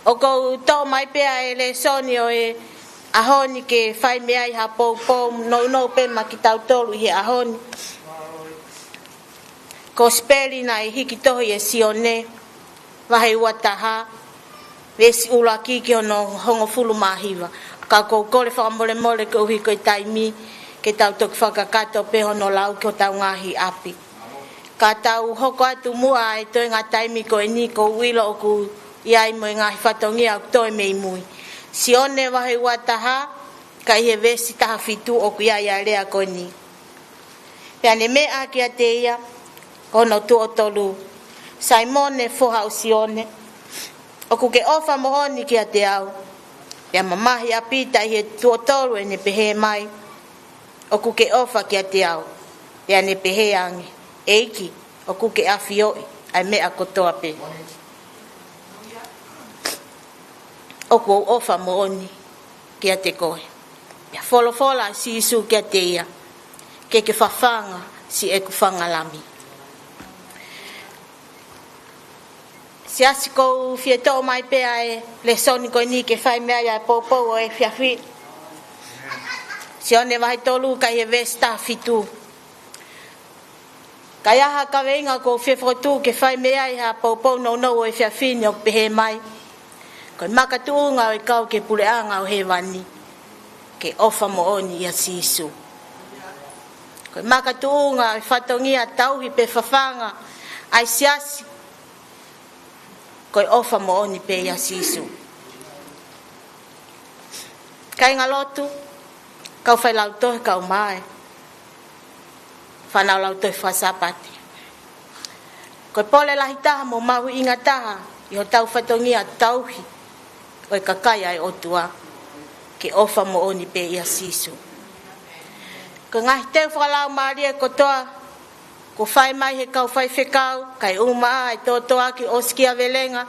ʻOku ou toʻo mai pē ʻa e lēsoni ʻo e ʻaho ni ke fai mei ai ha poupou nounou pē maʻa kitautolu ʻi he ʻaho ni. Kosipeli naʻe hiki tohi ʻe Sione, vahe ua taha, veesi ʻuluaki ki hono hongofulu mā hiva. Ka ʻoku ou kole fakamolemole koeʻuhi ko e taimi, ke tau toki fakakakato pē hono lau ki hotau ngaahi ʻapi. Ka tau hoko atu muʻa ʻa e toenga taimi ko eni, ʻoku ou ʻilo ʻoku ʻi ai mo e ngaahi fatongia ʻoku toe mei mui. Sione vahe ua taha, ka ʻi he veesi taha fitu ʻoku ʻi ai ʻa e lea ko eni. Pea ne meʻa kiate ia, ko hono tuʻo tolu, Saimone foha ʻo Sione, ʻoku ke ʻofa moʻoni kiate au? Pea mamahi ʻa Pita ʻi he tuʻo tolu ʻene pehē mai, ʻOku ke ʻofa kiate au? Pea ne pehē ange, ʻEiki, ʻoku ke ʻafioʻi ʻa e meʻa kotoa pē. ʻOku ou ʻofa moʻoni kiate koe. Pea folofola ʻa Sīsū kiate ia, Ke ke fafanga siʻeku fanga lami. Siasi, ʻoku ou fie toʻo mai pē ʻa e lēsoni ko eni ke fai mei ai ʻa e poupou ʻo e efiafi. Sione vahe tolu, ka ʻi he veesi taha fitu. Ka ʻi ai ha kaveinga ʻoku ou fie fokotuʻu ke fai mei ai ha poupou nounou ʻo e efiafi ni, ʻoku pehē mai, Ko e makatuʻunga ʻo e kau ki he puleʻanga ʻo hēvani, ke ʻofa moʻoni ʻia Sīsū. Ko e makatuʻunga ʻo e fatongia tauhi pe fafanga ʻa e siasi, ko e ʻofa moʻoni pē ʻia Sīsū. Kāingalotu, kau failautohi, kau mai fānau Lautohi Fakasāpate. Ko e pole lahi taha mo mahuʻinga taha ʻi hotau fatongia tauhi ʻo e kakai ʻa e ʻOtua, ke ʻofa moʻoni pē ʻia Sīsū. Ko e ngaahi teu fakalaumālie kotoa kuo fai mai ʻe he kau faifekau, kae ʻumaʻā ʻa e tōtōaki ʻosikiavelenga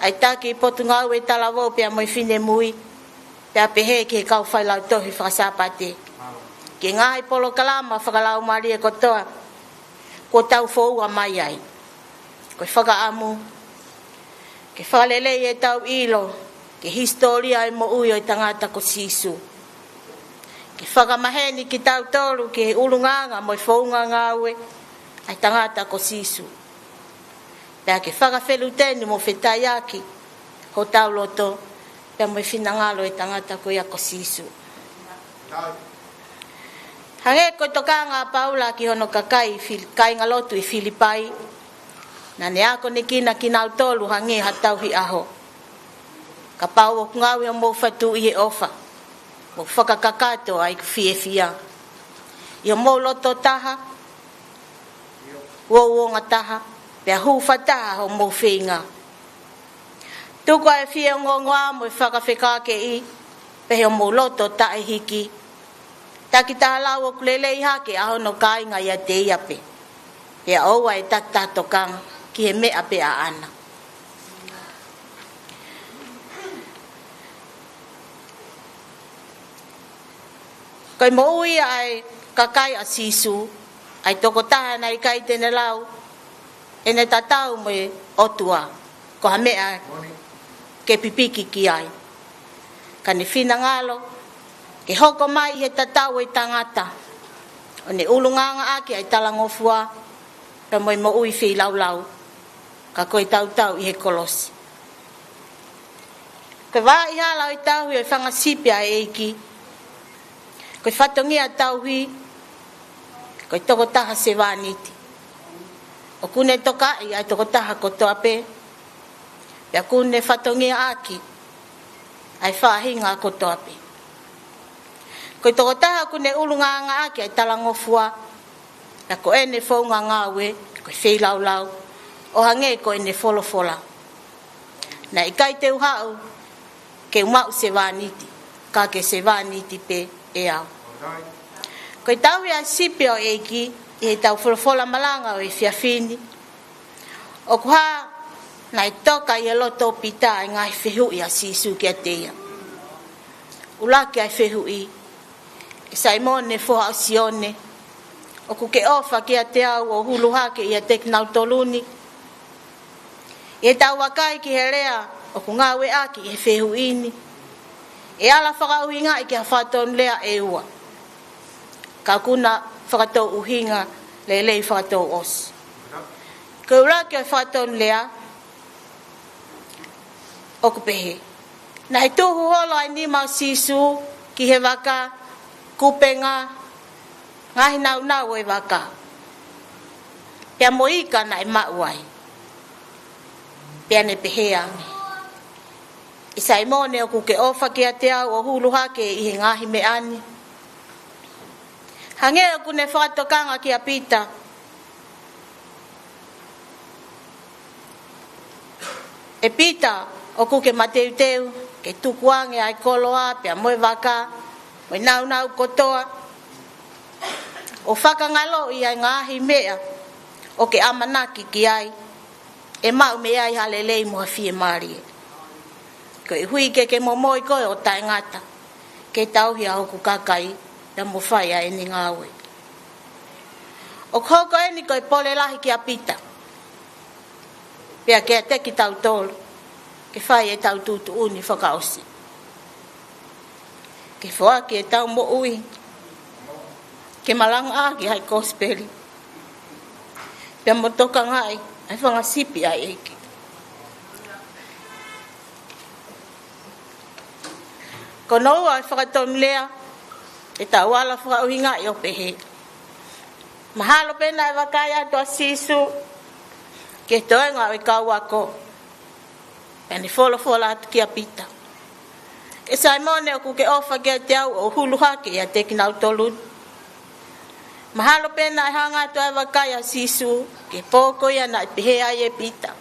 ʻa e taki Potungāue Talavou pea mo e finemui, pea pehē ki he kau failautohi Fakasāpate, ki he ngaahi polokalama fakalaumālie kotoa kuo tau foua mai ai. Ko e fakaʻamu ke fakaleleiʻi ʻetau ʻilo ki he hisitōlia ʻo e moʻui ʻo e tangata ko Sīsū. Ke fakamaheni kitautolu ki he ʻulungaanga mo e founga ngāue ʻa e tangata ko Sīsū. Pea ke fakafeluteni mo fetaiaki hotau loto pea mo e finangalo ʻo e tangata ko ia ko Sīsū. Hangē ko e tokanga ʻa Paula ki hono kakai Fili-, kāingalotu ʻi Filipai, naʻa ne akonekina kinautolu hangē ha tauhi ʻaho. Kapau ʻoku ngāue homou fatu ʻi he ʻofa, mou fakakakato ʻa ʻeku fiefia ʻi homou loto taha, uouongataha, pea hūfataha homou feinga. Tuku ʻa e fie ongoongoa mo e fakafekākeʻi pē ʻi homou loto taʻehiki. Takitaha lau ʻoku lelei hake ʻa hono kāinga ʻiate ia pē, pea ʻoua ʻe takitaha tokanga ki he meʻa pē ʻaʻana. Ko e moʻui ʻa e kakai ʻa Sīsū, ʻa e tokotaha naʻe ʻikai te ne lau ʻene tatau mo e ʻOtua ko ha meʻa ke pipiki ki ai. Ka ne finangalo ke hoko mai ʻi he tatau ʻo e tangata, ʻo ne ʻulungaanga ʻaki ʻa e talangofua pea mo e moʻui feilaulau, ka ko e tautau ʻi he kolosi. Ko e vaʻa hala ʻo e tauhi ʻo e fanga sipi ʻa e ʻEiki, ko e fatongia tauhi, ko e tokotaha sevāniti. ʻOku ne tokaʻi ʻa e tokotaha kotoa pē, pea ʻoku ne fatongiaʻaki ʻa e faʻahinga kotoa pē. Ko e tokotaha ʻoku ne ʻulungaanga ʻaki ʻa e talangofua, pea ko ʻene founga ngāue ko e feilaulau, ʻo hangē ko ʻene folofola, Naʻe ʻikai te u haʻu ke u maʻu sevāniti, ka ke sevāniti pē ʻe au. Ko e tauhi ʻa e sipi ʻo e ʻEiki, ʻI heʻetau folofola malanga ʻo e efiafi ni, ʻoku hā naʻe toka ʻi he loto ʻo Pita ʻa e ngaahi fehuʻi ʻa Sīsū kiate ia. ʻUluaki ʻa e fehuʻi: ʻE Saimone, foha ʻo Sione, ʻoku ke ʻofa kiate au ʻo hulu hake ʻiate kinautolu ni? ʻI heʻetau vakai ki he lea ʻoku ngāueʻaki ʻi he fehuʻi ni, ʻe ala fakaʻuhingaʻi ki ha fakatonulea ʻe ua, ka ʻoku na fakatouʻuhinga lelei fakatouʻosi. Ko e ʻuluaki ʻo e fakatonulea ʻoku pehē: Naʻe tuhu holo ʻa e nima ʻo Sīsū ki he vaka, kupenga, ngaahi naunau ʻo e vaka, pea mo e ika naʻe maʻu ai. Pea ne pehē ange: ʻE Saimone, ʻoku ke ʻofa kiate au ʻo hulu hake ʻi he ngaahi meʻa ni? Hangē ʻoku ne fakatokanga kia Pita: ʻE Pita, ʻoku ke mateuteu ke tuku ange ʻa e koloa pea mo e vaka mo e naunau kotoa, ʻo fakangaloʻi ʻa e ngaahi meʻa ʻoku ke ʻamanaki ki ai, ʻe maʻu mei ai ha lelei mo ha fiemālie, koeʻuhi ke ke momoi koe ʻo taʻengata ke tauhi ʻa hoku kakai, pea mo fai ʻa ʻene ngāue? ʻOku hoko eni ko e pole lahi kia Pita, pea kiate kitautolu, ke fai ʻetau tuʻutuʻuni fakaʻosi: Ke foaki ʻetau moʻui ke malangaʻaki ʻa e kosipeli, pea mo tokangaʻi ʻa e fanga sipi ʻa e ʻEiki. Ko hono ua ʻo e fakatonulea, ʻe tau ala fakaʻuhingaʻi ʻo pehē: Mahalo pē naʻe vakai atu ʻa Sīsū ki he toenga ʻo e kau ako, pea ne folofola atu kia Pita: ʻE Saimone, ʻoku ke ʻofa kiate au ʻo hulu hake ʻiate kinautolu ni? Mahalo pē naʻe hanga atu ʻa e vakai ʻa Sīsū ki he pō ko ia naʻe pehē ai ʻe Pita: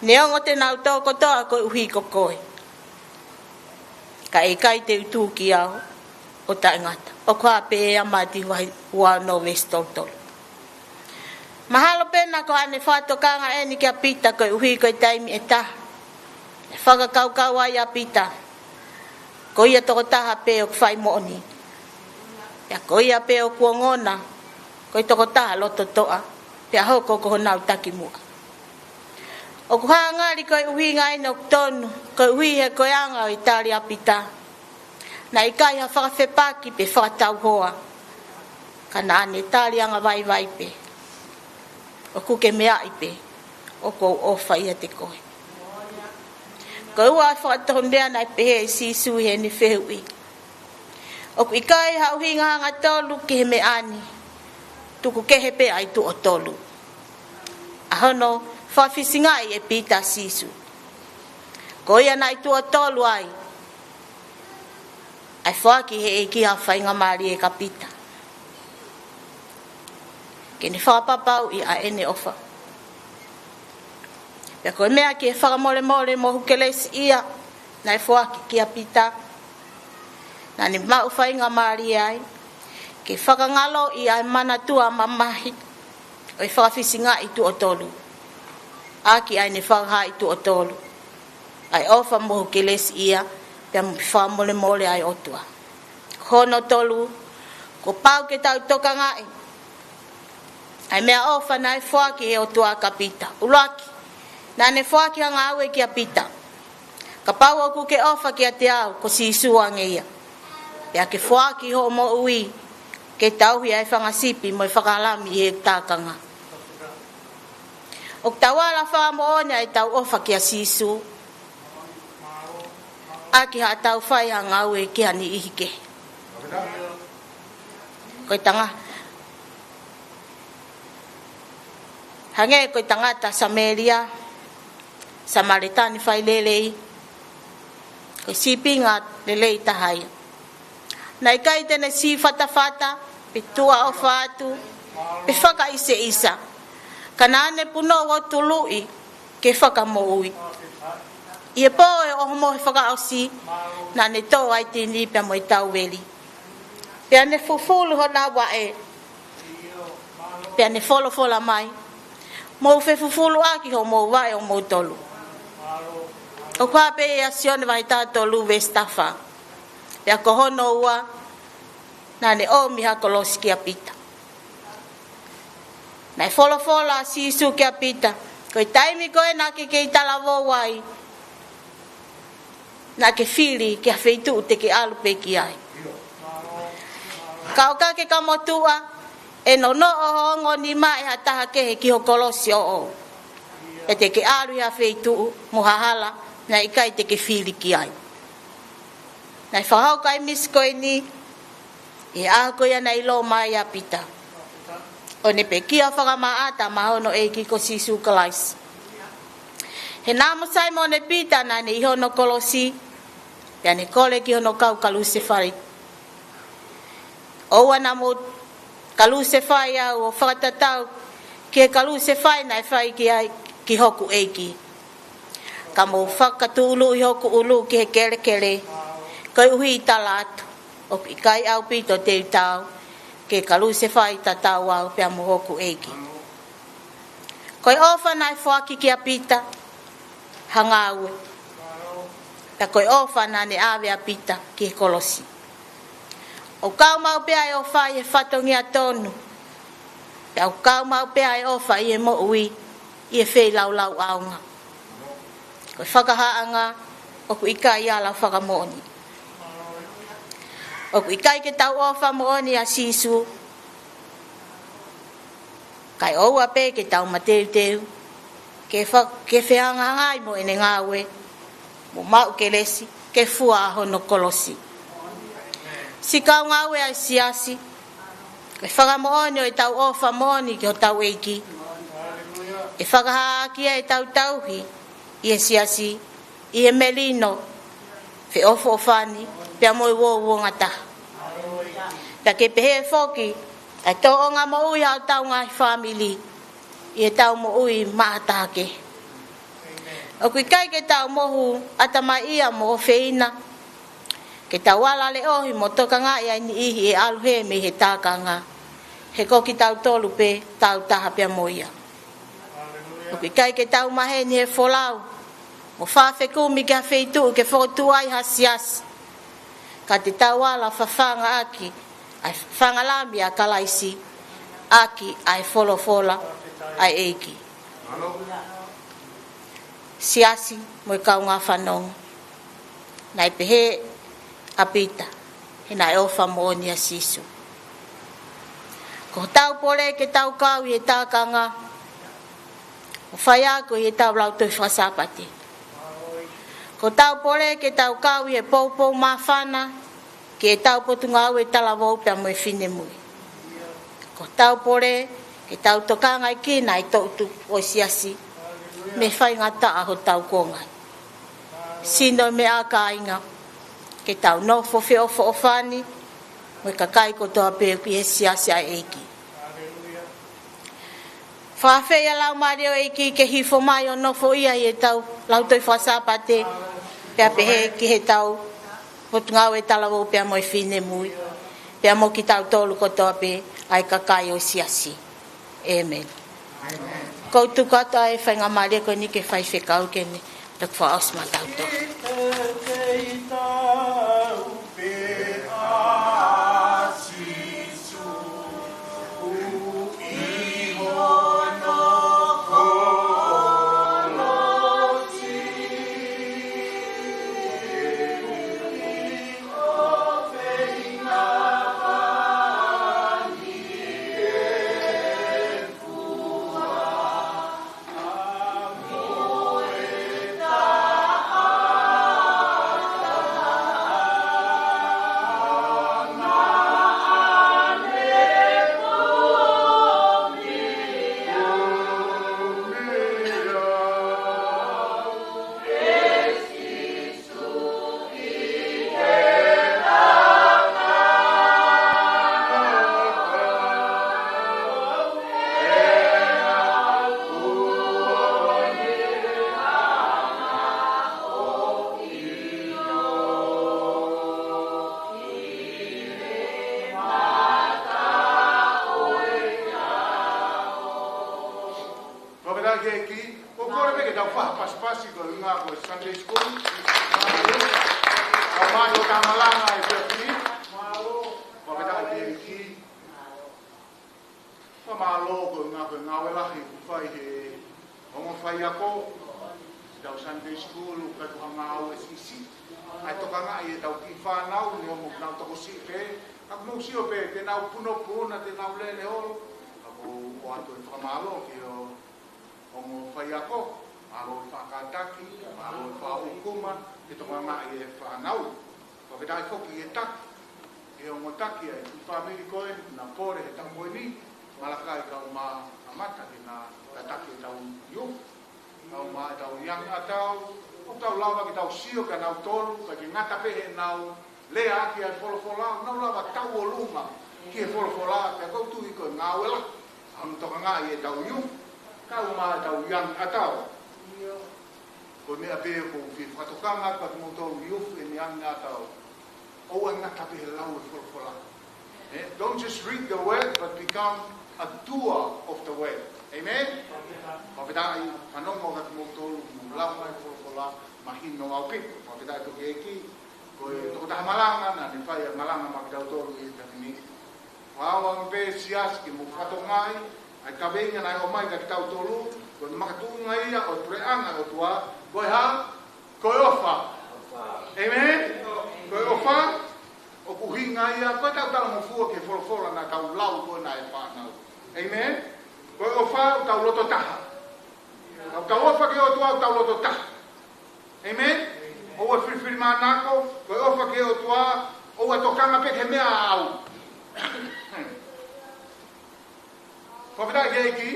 Neongo te nau tō kotoa koeʻuhi ko koe, ka ʻe ʻikai te u tuki au ʻo taʻengata. ʻOku hā pē ʻa Mātiu vahe ua ono veesi tolu tolu. Mahalo pē naʻa ko haʻane fakatokanga eni kia Pita koeʻuhi ko e taimi ʻe taha naʻe fakakaukau ai ʻa Pita ko ia tokotaha pē ʻoku fai moʻoni, pea ko ia pē ʻoku ongona ko e tokotaha loto toʻa, pea hoko ko honau takimuʻa. ʻOku hā ngali ko e ʻuhinga eni ʻoku tonu, koeʻuhi he ko e anga ʻo e tali ʻa Pita, naʻe ʻikai ha fakafepaki pe fakatauhoa, ka naʻa ne tali angavaivai pē: ʻOku ke meaʻi pē ʻoku ou ʻofa ʻiate koe. Ko e ua ʻo e fakatonulea naʻe pehē ʻe Sīsū ʻi heʻene fehuʻi: ʻOku ʻikai ha ʻuhinga hangatolu ki he meʻa ni, tuku kehe pē ʻa e tuʻo tolu. ʻA hono fakafisingaʻi ʻe Pita ʻa Sīsū. Ko ia naʻe tuʻo tolu ai, ʻa e foaki ʻe he ʻEiki ha faingamālie kia Pita ke ne fakapapauʻi ʻa ʻene ʻofa. Pea ko e meʻa ki he fakamolemole mo e kelesiʻia naʻe foaki kia Pita, naʻa ne maʻu faingamālie ai ke fakangaloʻi ʻa e manatua mamahi ʻo e fakafisingaʻi tuʻo tolu, ʻaki ʻa ʻene fakahaaʻi tuʻo tolu ʻa e ʻofa mo e kelesiʻia, pea mo e fakamolemole ʻa e ʻOtua. Ko hono tolu, kuo pau ke tau tokangaʻi ʻa e meʻaʻofa naʻe foaki ʻe he ʻOtua kia Pita. ʻUluaki, naʻa ne foaki ha ngāue kia Pita. Kapau ʻoku ke ʻofa kiate au, ko Sīsū ange ia, pea ke foaki hoʻo moʻui ke tauhi ʻa e fanga sipi mo e fanga lami ʻi he tākanga. ʻOku tau ala fakamoʻoni ʻa ʻetau ʻofa kia Sīsū ʻaki haʻatau fai ha ngāue ki ha niʻihi kehe. Ko e tanga-, hangē ko e tangata Samēlia, Samēlia ni failelei, ko e sīpinga lelei taha ia. Naʻe ʻikai te ne sīfatafata, pe tuʻa ʻofa atu, pe fakaʻiseʻisa, ka naʻa ne punou ʻo tuluʻi ke fakamoʻui. ʻI he pō ʻo e ʻohomohe fakaʻosi, naʻa ne toʻo ʻa e tini pea mo e tauveli, pea ne fufulu honau vaʻe, Pea ne folofola mai, "Mou fefufuluʻaki hoʻomou vaʻe ʻomoutolu." ʻOku hā pē ʻia Sione vahe taha tolu veesi taha fā. Pea ko hono ua, naʻa ne ʻomi ha kolosi kia Pita. Naʻe folofola ʻa Sīsū kia Pita, "Ko e taimi ko ē naʻa ke kei talavou ai, naʻa ke fili ki ha feituʻu te ke ʻalu pē ki ai. Ka ʻo ka ke ka motuʻa, ʻe nonoʻo ho ongo nima ʻe ha taha kehe ki ho kolosi ʻoʻou. Pea te ke ʻalu ʻi ha feituʻu mo ha hala naʻe ʻikai te ke fili ki ai." Naʻe fakahoko ʻa e misi ko eni ʻi he ʻaho ko ia naʻe ʻilo mai ai ʻa Pita, ʻo ne pekia fakamaʻata maʻa hono ʻEiki ko Sīsū Kalaisi. He naʻa mo Saimone Pita naʻa ne ʻi hono kolosi, pea ne kole ki hono kau kalusefai, "ʻOua naʻa mou kalusefai au ʻo fakatatau ki he kalusefai naʻe fai ki ai ki hoku ʻEiki. Ka mou fakatūʻuluʻi hoku ʻulu ki he kelekele, koeʻuhi ʻe tala atu, ʻoku ʻikai ʻaupito te u taau ke kalusefai tatau au pea mo hoku ʻEiki." Ko e ʻofa naʻe foaki kia Pita ha ngāue. Pea ko e ʻofa naʻa ne ʻave ʻa Pita ki he kolosi. ʻOku kau maʻu pē ʻa e ʻofa ʻi he fatongia tonu. Pea ʻoku kau maʻu pē ʻa e ʻofa ʻi he moʻui ʻi he feilaulau ʻaonga. Ko e fakahāʻanga ʻoku ʻikai ala fakamoʻoni. ʻOku ʻikai ke tau ʻofa moʻoni ʻia Sīsū, kae ʻoua pē ke tau mateuteu ke fa-, ke fehangahangai mo ʻene ngāue, mo maʻu kelesi ke fua hono kolosi. Siʻi kau ngāue ʻa e siasi, ko e fakamoʻoni ʻo ʻetau ʻofa moʻoni ki hotau ʻEiki, ʻe fakahāʻaki ʻetau tauhi ʻi he siasi, ʻi he melino, feʻofoʻofani, pea mo e uouangataha. Pea ke pehē foki ʻa e tōʻonga moʻui ʻa hotau ngaahi fāmili ʻi heʻetau moʻui maʻa ha taha kehe. ʻOku ʻikai ke tau mohu ʻatamaiʻia mo ʻofeina, ke tau ala leʻohi mo tokangaʻi ʻa e niʻihi ʻe ʻalu hē mei he tākanga, he ko kitautolu pē tau taha pea mo ia. ʻOku ʻikai ke tau maheni he folau mo faʻa fekumi ki ha feituʻu ke fokotuʻu ai ha siasi, ka te tau ala fafangaʻaki ʻa e fanga lami ʻa Kalaisi ʻaki ʻa e folofola ʻa e ʻEiki. Siasi mo e kaungā fanongo, naʻe pehē ʻa Pita, he naʻe ʻofa moʻoni ʻia Sīsū. Ko hotau pole ke tau kau ʻi he tākanga ʻo faiako ʻi heʻetau lautohi faka-Sāpate. Ko hotau pole ke tau kau ʻi he poupou māfana ki heʻetau potungāue talavou pea mo e finemui. Ko hotau pole ke tau tokangaʻi ki ai ʻa e toʻutupu ʻo e siasi mei he faingataʻa hotau kuonga. Sino meʻa kāinga, ke tau nofo feʻofoʻofani mo e kakai kotoa pē ʻi he siasi ʻa e ʻEiki. Fakaafeʻi ʻa e Laumālie ʻo e ʻEiki ke hifo mai ʻo nofoʻia ʻi heʻetau lautohi faka-Sāpate, pea pehē ki heʻetau potungāue talavou pea mo e finemui, pea mo kitautolu kotoa pē ʻa e kakai ʻo e siasi. ʻĒmeni. Ko u tuku atu ʻa e faingamālie ko eni ki he faifekau ke ne toki fakaʻosi maʻatautolu. Ke tau fakapasipasi ko e ʻuhinga ko e Sunday School. Ka mai o ka malanga e pia ki. Mālō. Fakafetaʻi ki he ʻEiki. Fakamālō ko e ʻuhinga ko e ngāue lahi kuo fai he ongo faiako. Tau Sunday School, ka ko e ngāue siʻisiʻi. ʻA e tokangaʻi ʻetau kiʻi fānau, neongo ʻenau tokosiʻi pē. Ka mou sio pē, te nau punopuna, te nau lele holo. Ka ʻoku ou ʻoatu e fakamālō ki he ongo faiako, mālō e faʻa kātaki, mālō e faʻa ʻūkuma, ke tokangaʻi e fānau. Fakafetaʻi foki he taki, he ongo taki ʻa e kiʻi fāmili ko ē, naʻa nau kole he taʻu ko eni, Malakai, kau mai ʻa Mata ke na kātaki ʻetau youth, kau mai ʻetau young adult, ʻoku tau lava ke tau sio kia nautolu, ka ke ngata pē heʻenau lea ʻaki ʻa e folofola, nau lava tauʻolunga ki he folofola, pea ʻoku ou tui ko e ngāue lahi ʻa hono tokangaʻi ʻetau youth, kau mai ʻetau young adult. Ko e meʻa pē ʻoku ou fie fakatokanga atu kiate kimoutolu youth and young adult. ʻOua ʻe ngata pē he lau e folofola. Eh, don't just read the word, but become a doer of the word. Amen? Fakafetaʻi, fanongo kiate kimoutolu, mou lau mai e folofola, mahino ʻaupito. Fakafetaʻi ki he ʻEiki, ko e tokotaha malanga, naʻa ne fai ʻa e malanga maʻa kitautolu ʻi he taimi ni. Fakaava pē siasi ke mou fakatokangaʻi ʻa e kaveinga naʻe ʻomai kiate kitautolu, ko e makatuʻunga ia ʻo e puleʻanga ʻo e ʻOtua, ko e hā? Ko e ʻofa. Amen? Ko e ʻofa, ʻoku ʻuhinga ia, ko ʻetau talangofua ki he folofola naʻa tau lau ko ē ʻa e fānau. Amen? Ko e ʻofa, ʻoku tau loto taha. ʻOku tau ʻofa ki he ʻOtua, ʻoku tau loto taha. Amen? ʻOua ʻe filifilimānako, ko e ʻofa ki he ʻOtua, ʻoua ʻe tokanga pē ki he meʻa ʻaʻau. Fakafetaʻi ki he ʻEiki,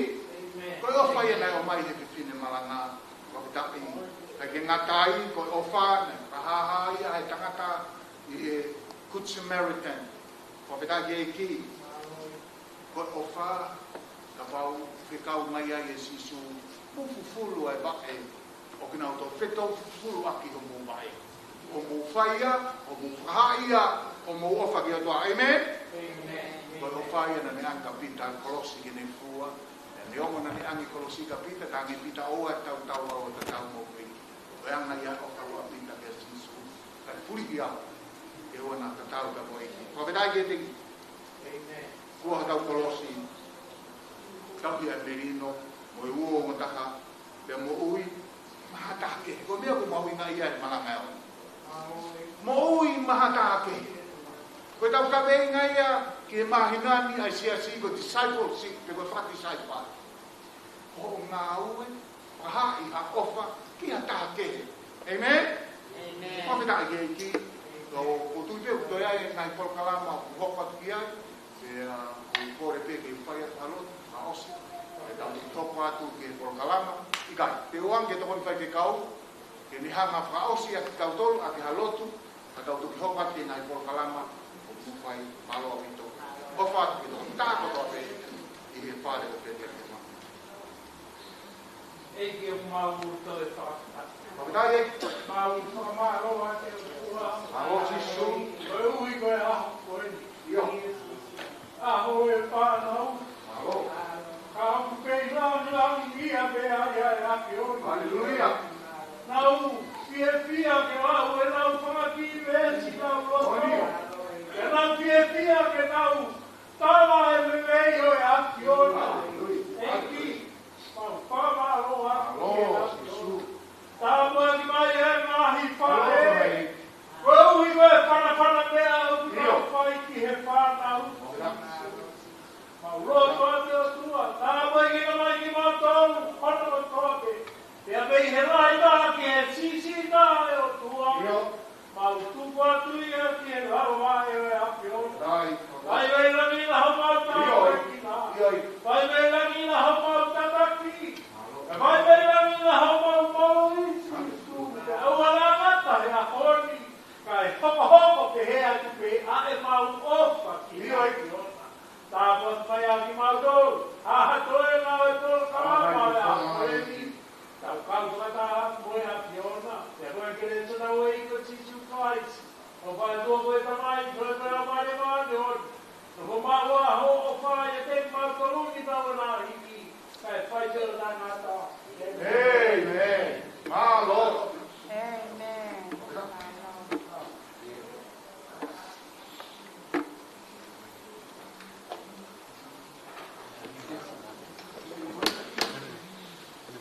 ko e ʻofa ia naʻe ʻomai he fefine malanga, fakafetaʻi, ʻikai ke ngata ai, ko e ʻofa naʻe fakahāhā ia he tangata ʻi he Good Samaritan. Fakafetaʻi ki he ʻEiki. Ko e ʻofa, kapau fekau mai ai ʻe Sīsū, mou fufulu ʻa e vaʻe ʻo kinautolu, fetou fufulu ʻaki homou vaʻe. Hoʻomou fai ia, hoʻomou fakahā ia, hoʻomou ʻofa ki he ʻOtua. Amen? Amen. Ko e ʻofa ia naʻa ne ʻange kia Pita e kolosi ke ne fua. Neongo naʻa ne ʻange e kolosi kia Pita, talaange ʻe Pita ʻoua ʻe tautau au ʻo tatau mo e ʻEiki. Ko e anga ia e ʻofa ʻa Pita kia Sīsū. Kae puliʻi au, ke ʻoua naʻa tatau au mo e ʻEiki. Fakafetaʻi ki he ʻEiki. Amen. Fua hotau kolosi, tauhi ʻa e melino, mo e uo mo e taha, pea moʻui maʻa ha taha kehe. Ko e meʻa ʻoku mahuʻinga ia he malanga ʻo e ʻaho ni. Moʻui maʻa ha taha kehe. Ko ʻetau kaveinga ia ki he māhina ni ʻa e siasi ko e discipleship, pe ko e fakadisaipo. Ko hoʻo ngāue, fakahaaʻi ha ʻofa ki ha taha kehe. Amen? Amen. Fakafetaʻi ki he ʻEiki. Ko, ʻoku ou tui pē ʻoku toe ʻi ai e ngaahi polokalama ʻoku hoko atu ki ai. Pea, ʻoku ou kole pē ke fai atu ha lotu, fakaʻosi. Pea tau toki hoko atu ki he polokalama. ʻIkai, te u ʻoange ki he tokoni faifekau ke ne hanga ʻo fakaʻosi ʻaki kitautolu ʻaki ha lotu, ka tau toki hoko atu ki he ngaahi polokalama ʻoku mou fai. Mālō ʻaupito. ʻOfa atu ki he tokotaha kotoa pē ʻi he fale ʻo Petelihema. ʻEiki, ʻoku mau toe fakafetaʻi. Fakafetaʻi, ʻEiki. Mau fakamālō atu, ʻOtua. Mālō Sīsū. Koeʻuhi ko e ʻaho ko eni. ʻIo. ʻAho ʻo e fānau. Mālō. Ka ʻoku kei langilangiʻia pē ai ʻa e ʻAfiona. Haleluia. Naʻa nau fiefia ke lau ʻenau fanga kiʻi veesi ʻi he lotu. Ko ia. Pea nau fiefia ke nau tala e meimei ʻo e ʻAfiona. Haleluia. ʻEiki, mau fakamālō atu ki he ʻAfiona. Tāpuakiʻi mai e ngaahi faʻē. Koeʻuhi ko e fanafana meʻa ʻoku nau fai ki he fānau. Mau lotu atu, ʻOtua, tāpuakiʻi mai kimautolu, hono kotoa pē. Pea mei he lahi taha ki he siʻisiʻi taha, ʻe ʻOtua. ʻIo. Mau tuku atu ia ki he lalo vaʻe ʻo e ʻAfiona. Right. Vaivailangiʻia homau tāpuekina. ʻIo. ʻIo. Vaivailangiʻia homau tataki. Mālō. Vaivailangiʻia homau moʻui, Sīsū. Pea ʻoua naʻa ngata he ʻaho ni, kae hokohoko pehē atu pē ʻa ʻemau ʻofa ki he ʻAfiona. Tāpuakiʻi mai kimautolu, ʻa e toenga ʻo e polokalama ʻo e ʻaho ni. Tau kau fakataha mo e ʻAfiona, pea mo e kelesi ʻo hotau ʻEiki ko Sīsū Kalaisi, ʻofa ʻa e ʻOtua ko e Tamai, ko e Laumālie Māʻoniʻoni, ʻofa mo e ʻofa ʻa e ʻOtua ʻiate kimautolu ni pea mo e lahi ni, kae fai pē ʻo taʻengata.